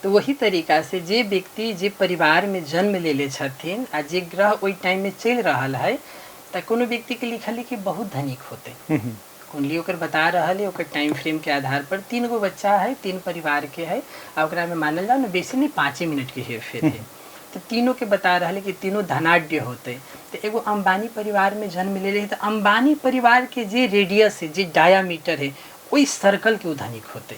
तो वही तरीका से जे व्यक्ति जे परिवार में जन्म लेले छथिन आ जे ग्रह ओहि टाइम में चलि रहल है, तऽ कोनो व्यक्ति के लिखल है कि बहुत धनिक होते, कुंडली ओकर बता रहल है, ओकर टाइम फ्रेम के आधार पर 3 गो बच्चा है, 3 परिवार के है, आ ओकरा में मानल जाओ ना बेसी नहीं 5 मिनट के हेर फेर है, तो तीनों के बता रहल है कि तीनों धनाढ्य होते। तो एगो अंबानी परिवार में जन्म ले रहे तो अंबानी परिवार के जे रेडियस है, जे डायामीटर है, ओहि सर्कल के ओ धनिक होते।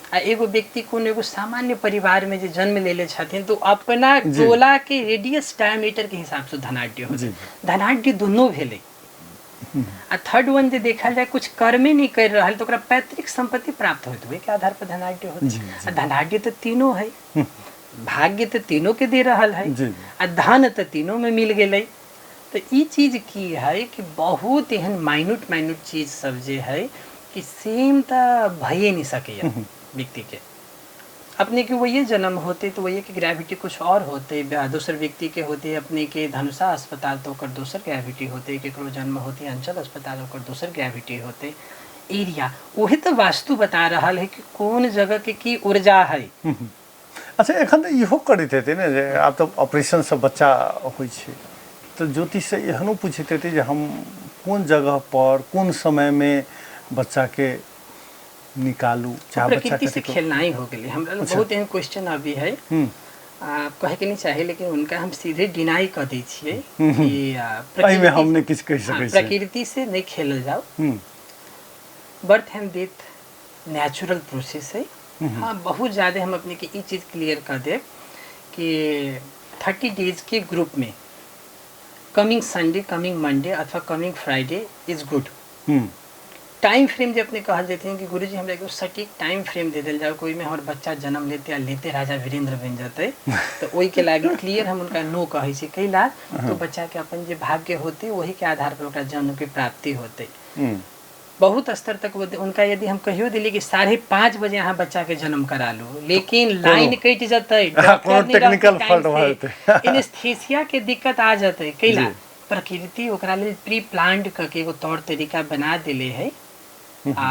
आ एगो व्यक्ति कोनो एगो सामान्य परिवार में जे जन्म लेले छथिन तो अपना टोला के रेडियस डायमीटर के हिसाब से धनाढ्य होते। धनाढ्य दोनों भेलै। आ थर्ड वन जे देखल जाए कुछ कर्मे नहीं कर रहल तो ओकरा पैतृक संपत्ति प्राप्त होते, ओहि के आधार पर धनाढ्य होते। आ धनाढ्य तो तीनों है, भाग्य तो तीनों के दे रहल है, आ धन तो तीनों में मिल गेलै। तो ई चीज की है कि बहुत एहन माइन्यूट माइन्यूट चीज सब जे है कि सेम तो भइए नहीं सकैया व्यक्ति के। अपने के वही जन्म होते तो वही के ग्रेविटी कुछ और होते, दोसर व्यक्ति के होते अपने के धनुषा अस्पताल तो ओकर दोसर ग्रेविटी होते, केकरो जन्म होते अंचल अस्पताल ओकर दोसर ग्रेविटी होते। एरिया वही तो वास्तु बता रहल है कि कौन जगह के की ऊर्जा है। अच्छा, एखन तऽ इहो करैत हेतै ने जे आब तऽ ऑपरेशनसँ बच्चा होइ छै, तऽ ज्योतिषसँ एहनो पूछैत हेतै जे हम कोन जगह पर कोन समयमे बच्चाके निकालू, चाहे बच्चा प्रकृति से खेलना ही हो गेलै। हमरा लग बहुत एहन क्वेश्चन अभी है, कहे के नहीं चाही, लेकिन उनका हम सीधे डिनाई कर दै छियै कि एहिमे हम नहि किछु कहि सकै छी। प्रकृति से नहीं खेलल जाओ। Birth and death natural process है। हाँ, बहुत ज़्यादा हम अपने के ई चीज़ क्लियर कर देब कि 30 डेज के ग्रुप में कमिंग संडे, कमिंग मंडे अथवा coming Friday is good. Time frame जे अपने कहल जेथिन कि गुरुजी हमरा एगो सटीक टाइम फ्रेम दे देल जाओ, कोई में हमर बच्चा जन्म लेते आ लेते राजा वीरेंद्र बनि जतै, तऽ ओहिके लागि क्लियर हम उनका नो कहै छी। कैला तो बच्चा के अपन जे भाग्य होते वही के आधार पर ओकरा जन्म के प्राप्ति होते। बहुत स्तर तक उनका यदि हम कहियो दिली कि 5:30 बजे अहाँ बच्चा के जन्म करा लू, लेकिन लाइन कटि जेतै, कोनो टेक्निकल फॉल्ट भऽ जेतै, एनेस्थीसिया के दिक्कत आ जेतै। कैला प्रकृति ओकरा लेल प्री प्लान्ड कऽ के एगो तौर तरीका बना देले है। आ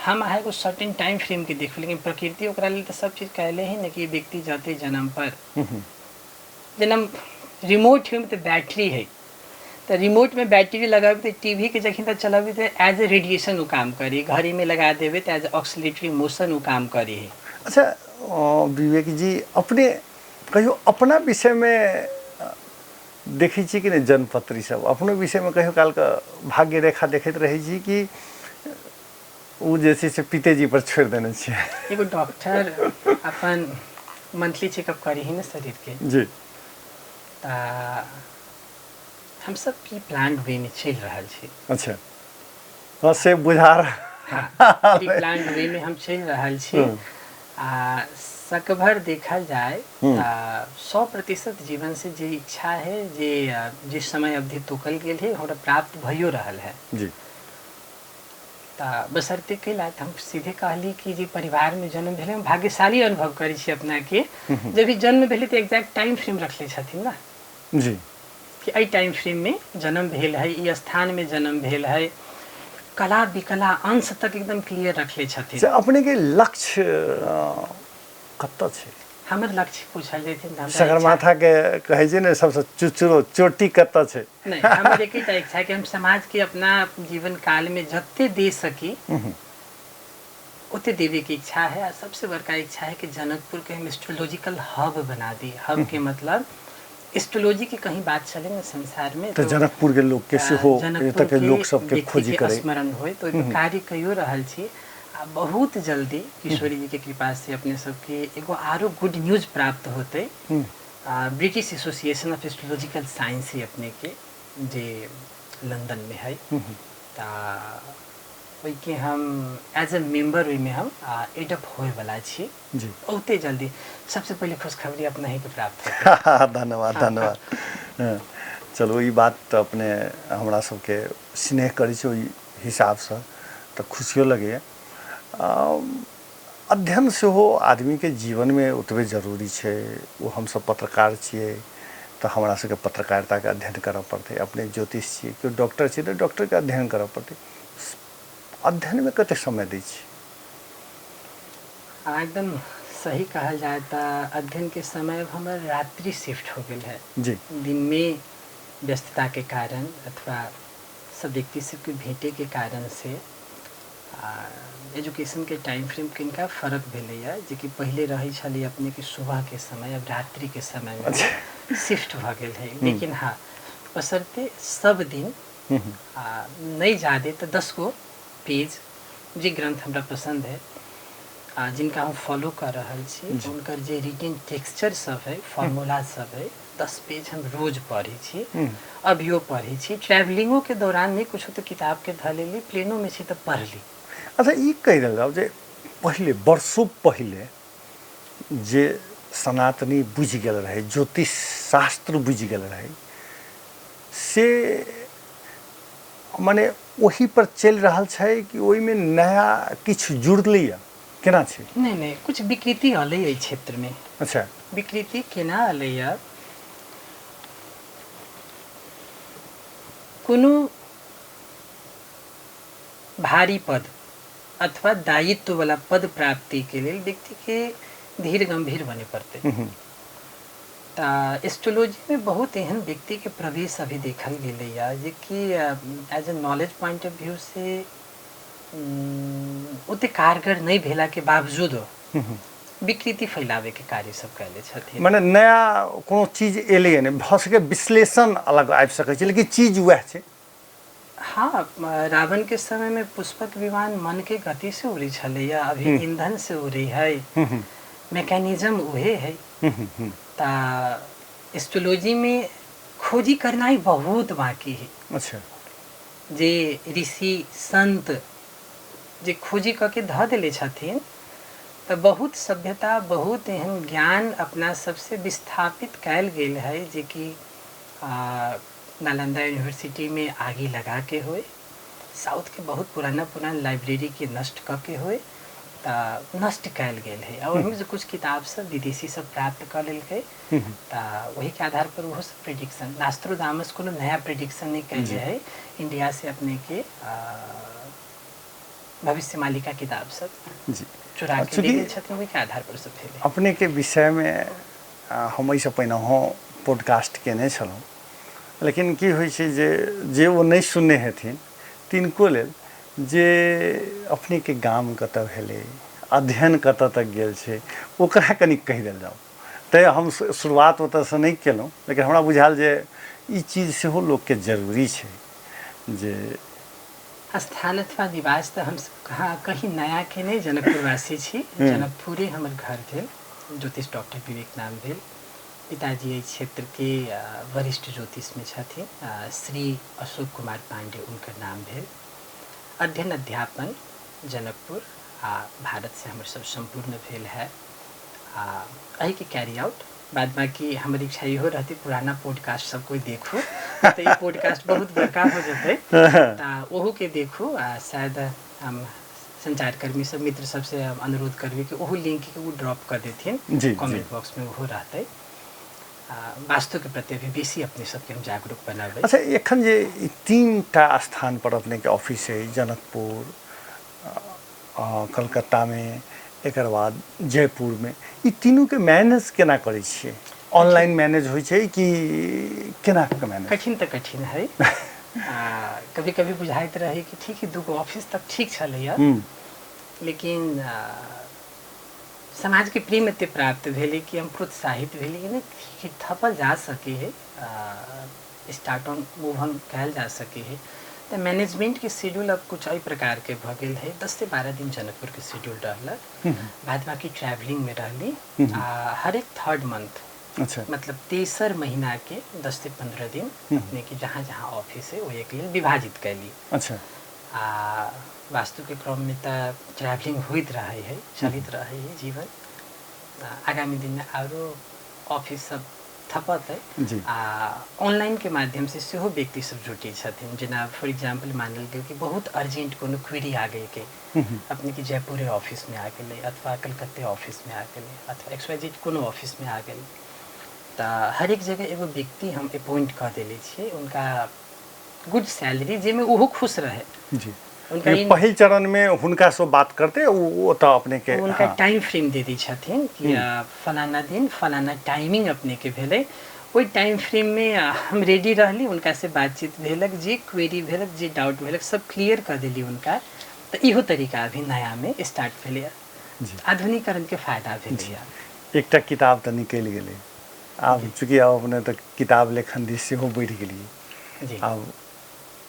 हम अहाँ एगो सर्टेन टाइम फ्रेम के देखू, लेकिन प्रकृति ओकरा लेल तऽ सब चीज कहले है ने कि व्यक्ति जते जन्म पर जन्म रिमोट है तऽ बैटरी है, तऽ रिमोट में बैटरी लगाबी तऽ टीवी के जखन तक चलाबी तऽ एज ए रेडिएशन ओ काम करी, घड़ी में लगा देबे तऽ एज ए ऑक्सिलेटरी मोशन ओ काम करी है। अच्छा विवेक जी, अपने कहियो अपना विषय में देखै छी कि नहि जन्मपत्री सब? अपनो विषयमे कहियो कालके भाग्य रेखा देखैत रहै छी कि ओ जे छै से पितेजी पर छोड़ि देने छियै? एगो डॉक्टर अपन मंथली चेकअप करी ही ने शरीर के जी, तऽ हमसब प्री प्लान वे में चलि रहल छी। अच्छा, हँ से बुझा रहा। प्री प्लान वे में हम चलि रहल छी। आ सकभर देखल जाय तऽ 100% जीवन से जे इच्छा है, जे जे समय अवधि तोकल गेल है, हमरा प्राप्त भइयो रहल है जी। तऽ बशर्ते कैला तऽ हम सीधे कहली कि जे परिवार में जन्म भेलै, हम भाग्यशाली अनुभव करै छी अपना के। जब भी जन्म भेलै तऽ एग्जैक्ट टाइम फ्रेम रखले छथिन ना जी, कि एहि टाइम फ्रेम में जन्म भेल है, ई स्थान में जन्म भेल है, कला विकला अंश तक एकदम क्लियर रखले छथिन। से अपने के लक्ष्य कतऽ छै? हमर लक्ष्य पूछल जेथिन तऽ हमरा सगरमाथा के कहै छै ने सबसँ चुचुरो चोटी कतऽ छै? नहि, हमर एकेटा इच्छा कि हम समाज के अपना जीवन काल में जते दे सकी ओते देवे के इच्छा है। आ सबसे बड़का इच्छा है कि जनकपुर के हम एस्ट्रोलॉजिकल हब बना दी। हब के मतलब एस्ट्रोलॉजी के कहीं बात चले ना संसार में तऽ जनकपुर के लोक के सेहो एतऽ के लोक सबके खोजी करे स्मरण होय, तो ओहि कार्य कइयो रहल छी। आ बहुत जल्दी किशोरी जी के कृपा से अपने सबके एगो आरो गुड न्यूज प्राप्त होते। British association of astrological science है अपने के जे लंदन में है, तऽ ओहिके हम एज ए मेम्बर ओहिमे हम एडप्ट होयवला छी जी बहुते जल्दी। सबसे पहिले खुशखबरी अपना ही के प्राप्त होतै। धन्यवाद धन्यवाद। चलू ई बात तऽ अपने हमरा सबके स्नेह करै छी ओहि हिसाबसँ तऽ खुशियो लगैए। अध्ययन सेहो आदमीके जीवनमे ओतबे जरूरी छै। ओ हमसब पत्रकार छियै तऽ हमरा सबके पत्रकारिताके अध्ययन करऽ पड़तै, अपने ज्योतिष छियै, केओ डॉक्टर छियै तऽ डॉक्टरके अध्ययन करऽ पड़तै। अध्ययनमे कतेक समय दै छी? एकदम सही कहल जाय तऽ अध्ययनके समय हमर रात्रि शिफ्ट हो गेल है जी। दिनमे व्यस्तताके कारण अथवा सब व्यक्ति सबके भेटेके कारण से एजुकेशनके टाइम फ्रेम कनिका फर्क भेलैए, जेकि पहिले रहै छलै अपनेके सुबहके समय, अब रात्रिके समयमे शिफ्ट भऽ गेल है। लेकिन हाँ, बशर्ते सब दिन नहि जादे तऽ 10 गो पेज जे ग्रंथ हमरा पसंद है आ जिनका हम फॉलो कर रहल छी, हुनकर जे रिटन टेक्सचर सब है, फॉर्मूला सब है, 10 पेज हम रोज पढ़ै छी, अभियो पढ़ै छी। ट्रैवलिंगो के दौरान नहि कुछो तऽ किताब के धऽ लेली, प्लेनो में छी तऽ पढ़ली। अच्छा, ई कहि देल जाउ जे पहिले वर्षों पहिले जे सनातनी बुझि गेल रहै, ज्योतिष शास्त्र बुझि गेल रहै, से मने ओही पर चलि रहल छै कि ओहिमे नया किछु जुड़लैए, केना छै? नहि नहि, कुछ विकृति अलै एहि क्षेत्रमे। अच्छा, विकृति केना अलैए? कोनो भारी पद अथवा दायित्व वाला पद प्राप्ति के लेल व्यक्ति के धीर गंभीर बने पड़तै। तऽ एस्ट्रोलॉजी में बहुत एहन व्यक्ति के प्रवेश अभी देखल गेलैया जेकि as a knowledge point of view से ओते कारगर नहि भेला के बावजूदो विकृति फैलावे के कार्य सब कैले छथिन। मने नया कोनो चीज एलैए नहि, भऽ सकै विश्लेषण अलग आबि सकै छै, लेकिन चीज वएह छै। हाँ, रावण के समय में पुष्पक विमान मन के गति से उड़ै छलैया, अभी ईंधन से उड़ै है, मैकेनिज्म उहे है। तऽ एस्ट्रोलॉजी में खोजी करनाइ बहुत बाकी है। अच्छा, जे ऋषि संत जे खोजी कऽ के धऽ देले छथिन तऽ बहुत सभ्यता, बहुत एहन ज्ञान अपना सबसे विस्थापित कयल गेल है, जेकि नालंदा यूनिवर्सिटी में आगी लगा के होय, साउथके बहुत पुराना पुराना लाइब्रेरीके नष्ट कऽ के होइ तऽ नष्ट कयल गेल है आ ओहिमे से कुछ किताब सब विदेशी सब प्राप्त कऽ लेलकै। तऽ ओहिके आधार पर ओहो सब प्रेडिक्शन, नास्त्रोदामस कोनो नया प्रेडिक्शन नहि कयले है। इंडिया से अपने के भविष्य मालिका किताब सब चुरा के ले गेल छथिन, ओहिके आधार पर सब भेलै। अपने के विषयमे हम एहिसँ पहिनहो पॉडकास्ट केने छलहुँ, लेकिन की होइ छै जे जे ओ नहि सुनने हेथिन तिनको लेल जे अपनेके गाम कतऽ भेलै, अध्ययन कतऽ तक गेल छै, ओकरा कनि कहि देल जाउ। तैँ हम शुरुआत ओतऽसँ नहि केलहुँ, लेकिन हमरा बुझायल जे ई चीज सेहो लोकके जरूरी छै जे स्थान अथवा निवास तऽ हम कहाँ कहीं नया के नहि, जनकपुरवासी छी, जनकपुरे हमर घर भेल। ज्योतिष डॉक्टर विवेक नाम भेल। पिताजी एहि क्षेत्रके वरिष्ठ ज्योतिषमे छथिन, श्री अशोक कुमार पांडे उनकर नाम भेल। अध्ययन अध्यापन जनकपुर आ भारत से हमर सब सम्पूर्ण भेल है आ एहिके कैरी आउट। बाद बाकी हमर इच्छा इहो रहती पुराना पॉडकास्ट सब कोई देखू, तऽ ई पॉडकास्ट बहुत बड़का हो जेतै, तऽ ओहू के देखू। आ शायद हम संचारकर्मी सब मित्र सबसे अनुरोध करबै कि ओहू लिंक के ओ ड्रॉप कर देथिन कमेंट बॉक्स में, ओहो रहतै। वास्तु के प्रति अभी बेसी अपने सबके हम जागरूक बनाबै। अच्छा, एखन जे ई 3टा स्थान पर अपने के ऑफिस है, जनकपुर, कलकत्ता में, एकर बाद जयपुर में, ई तीनू के मैनेज केना करै छियै? ऑनलाइन मैनेज होइ छै कि केना के मैनेज? कठिन तऽ कठिन है। कभी कभी बुझाइत रहे कि ठीक है, दूगो ऑफिस तक ठीक छलैया, लेकिन समाज के प्रेम एते प्राप्त भेलै कि हम प्रोत्साहित भेली कि नहि ठीक है, थपल जा सके है, स्टार्ट ऑन मूव ऑन कयल जा सके है। तऽ मैनेजमेंट के शेड्यूल अब कुछ एहि प्रकार के भऽ गेल है। 10 से 12 दिन जनकपुर के शेड्यूल रहलक, बाद बाकी ट्रैवलिंग में रहली। आ हरेक थर्ड मंथ, मतलब तेसर महीना के 10 से 15 दिन अपने के जहाँ जहाँ ऑफिस है ओहि के लेल विभाजित कैली। आ वास्तु के क्रम में तऽ ट्रैवलिंग होइत रहे है, चलित रहे है जीवन। आगामी दिन में आरो ऑफिस सब थपत है आ ऑनलाइन के माध्यम से सेहो व्यक्ति सब जुटै छथिन। जेना फॉर एग्जाम्पल मानल गेल कि बहुत अर्जेंट कोनो क्वेरी आ गेल के अपने के जयपुरे ऑफिस में आ गेलै अथवा कलकत्ते ऑफिस में आ गेलै अथवा एक्स वाई जेड कोनो ऑफिस में आ गेलै, तऽ हरेक जगह एगो व्यक्ति हम अपॉइंट कऽ देले छियै, उनका गुड सैलरी जाहिमे ओहो खुश रहे। हुनका पहिल चरण में हुनका से बात करते ओ ओतऽ अपने के हुनका टाइम फ्रेम दे दै छथिन कि फलाना दिन फलाना टाइमिंग अपने के भेलै, ओहि टाइम फ्रेम में हम रेडी रहली, हुनका से बातचीत भेलक, जे क्वेरी भेलक जे डाउट भेलक सब क्लियर कर देली हुनका। तऽ इहो तरीका अभी नया में स्टार्ट भेलै, आधुनिकीकरण के फायदा भेलै। एकटा किताब तऽ निकलि गेलै, आब चूँकि आब अपने तऽ किताब लेखन दिस सेहो बढ़ि गेलियै, आब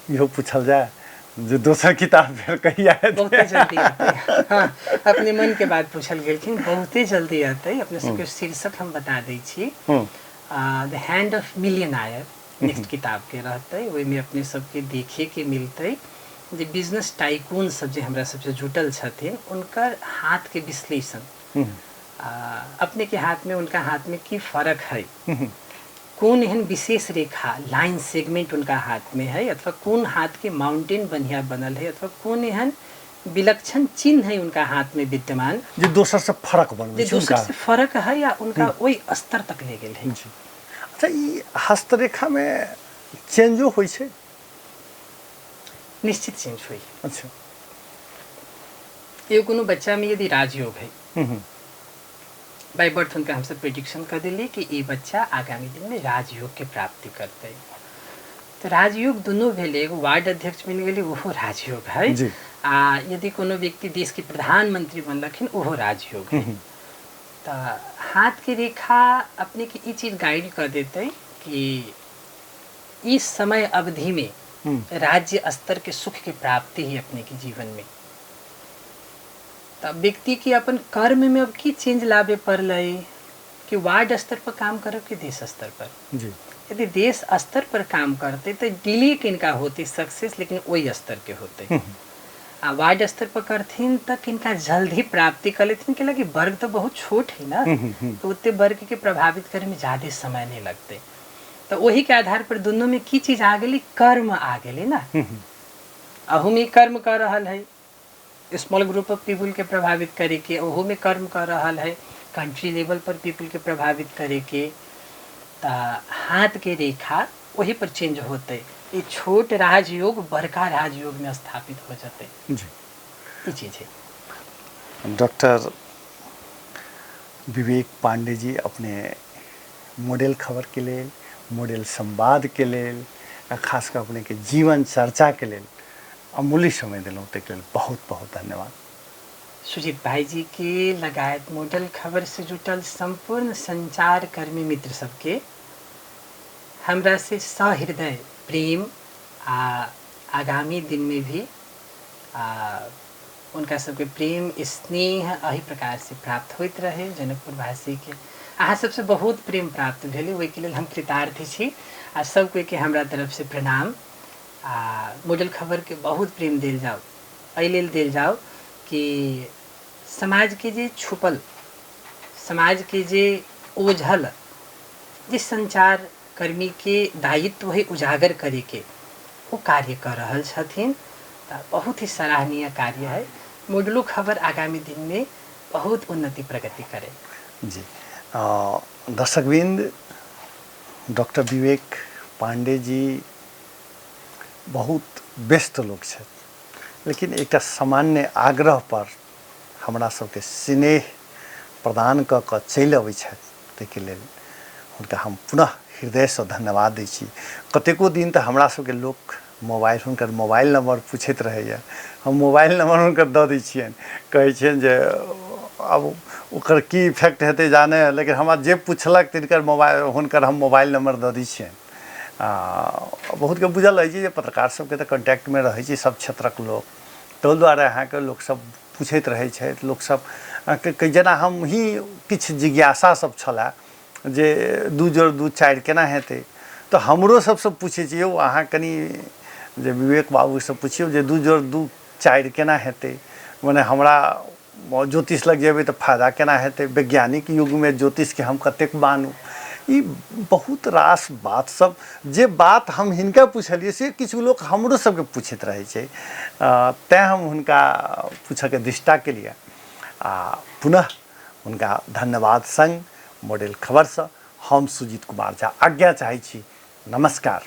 इहो पूछल जाय जे दोसर किताब फेर कहिया एतै? बहुते जल्दी एतै। हाँ, अपने मन के बात पूछल गेलखिन, बहुते जल्दी एतै। अपने सबके शीर्षक हम बता दै छी, the hand of millionaire next किताब के रहतै। ओहिमे अपने सबके देखे के मिलतै जे बिजनेस टाइकून सब जे हमरा सबसे जुटल छथिन उनकर हाथ के विश्लेषण, अपने के हाथ में उनका हाथ में की फर्क है, कोन एहन विशेष रेखा लाइन सेगमेंट उनका हाथ में है, अथवा कोन हाथ के माउंटेन बढ़िया बनल है, अथवा कोन एहन विलक्षण चिन्ह है उनका हाथ में विद्यमान जे दोसर से फर्क बनबै जे दोसर से फर्क है या उनका ओहि स्तर तक ले गेल है। अच्छा, ई हस्तरेखा में चेंजो होइ छै? निश्चित चेंज होइ। एगो कोनो बच्चा में यदि राजयोग है, बाय बर्थ हुनका हमसब प्रेडिक्शन कर दिली कि ई बच्चा आगामी दिन में राजयोग के प्राप्ति करतै, तऽ राजयोग दुनू भेलै, एगो वार्ड अध्यक्ष बनि गेलै ओहो राजयोग है, आ यदि कोनो व्यक्ति देश के प्रधानमंत्री बनलखिन ओहो राजयोग है। तऽ हाथ के रेखा अपने के ई चीज गाइड कर देतै कि इस समय अवधि में राज्य स्तर के सुख के प्राप्ति ही अपने के जीवन में। तब व्यक्ति के अपन कर्म में अब की चेंज लाबे पड़लै कि वार्ड स्तर पर काम करब कि देश स्तर पर। यदि देश स्तर पर काम करते तो डिले किनका होते सक्सेस, लेकिन वही स्तर के होते। आ वार्ड स्तर पर करथिन तो किनका जल्दी प्राप्ति कर लेथिन, कि लगे वर्ग तो बहुत छोट है ना, तो उतने वर्ग के प्रभावित करे में ज्यादा समय नहीं लगते। तो वही के आधार पर दोनों में की चीज आ गई, कर्म आ गई ना। अहूमे कर्म कऽ रहल है स्मॉल ग्रुप ऑफ पीपलके प्रभावित करैके, ओहूमे कर्म कऽ रहल है कंट्री लेवल पर पीपलके प्रभावित करैके। तऽ हाथके रेखा ओही पर चेंज होतै, ई छोट राजयोग बड़का राजयोगमे स्थापित हो जेतै। जी। ई चीज है। डॉक्टर विवेक पांडे जी अपने मॉडल खबरके लेल, मॉडल संवादके लेल आ खास कऽ अपनेके जीवन चर्चाके लेल अमूल्य समय देलहुँ, ताहिके लेल बहुत बहुत धन्यवाद। सुजीत भाईजी के लगायत मॉडल खबर से जुटल संपूर्ण संचार कर्मी मित्र सबके हमरा से सहृदय प्रेम आ आगामी दिन में भी उनका सबके प्रेम स्नेह एही प्रकार से प्राप्त होइत रहे। जनकपुर वासी के अहाँ सबसे बहुत प्रेम प्राप्त भेल, ओहिके लेल हम कृतार्थ छी आ सब कोई के हमरा तरफ से प्रणाम। आ मॉडल खबर के बहुत प्रेम देल जाओ, एहि लेल देल जाओ कि समाज के जे छुपल, समाज के जे ओझल, जे संचार कर्मी के दायित्व है उजागर करे के, ओ कार्य कर रहल छथिन। तऽ बहुत ही सराहनीय कार्य है। मॉडलो खबर आगामी दिन में बहुत उन्नति प्रगति करे। जी, दर्शकवृंद, डॉक्टर विवेक पांडे जी बहुत व्यस्त लोक छथि, लेकिन एकटा सामान्य आग्रह पर हमरा सबके स्नेह प्रदान कऽ कऽ चलि अबै छथि, ताहिके लेल हुनका हम पुनः हृदयसँ धन्यवाद दै छी। कतेको दिन तऽ हमरा सबके लोक मोबाइल, हुनकर मोबाइल नंबर पूछैत रहैए, हम मोबाइल नंबर हुनकर दऽ दै छियनि, कहै छियनि जे आब ओकर की इफेक्ट हेतै जाने, लेकिन हमरा जे पुछलक तिनकर मोबाइल, हुनकर हम मोबाइल नंबर दऽ दै छियनि। बहुतके बुझल रहै छै जे पत्रकार सबके तऽ कॉन्टैक्टमे रहै छै सब क्षेत्रक लोक, ताहि दुआरे अहाँके लोकसब पूछैत रहै छथि। लोकसब अहाँके जेना हमही किछु जिज्ञासा सब छलए जे 2 जोड़ 2 4 केना हेतै, तऽ हमरो सबसँ पूछै छी, यौ अहाँ कनि जे विवेक बाबूसँ पुछियौ जे 2 जोड़ 2 4 केना हेतै, मने हमरा ज्योतिष लग जेबै तऽ फायदा केना हेतै, वैज्ञानिक युगमे ज्योतिषके हम कतेक मानू। ई बहुत रास बात सब जे बात हम हिनका पुछलियै से किछु लोक हमरो सबके पूछैत रहै छै, तैँ हम हुनका पूछऽके दृष्टा केलियै आ पुनः हुनका धन्यवाद संग मॉडल खबरसँ हम सुजीत कुमार झा आज्ञा चाहै छी। नमस्कार।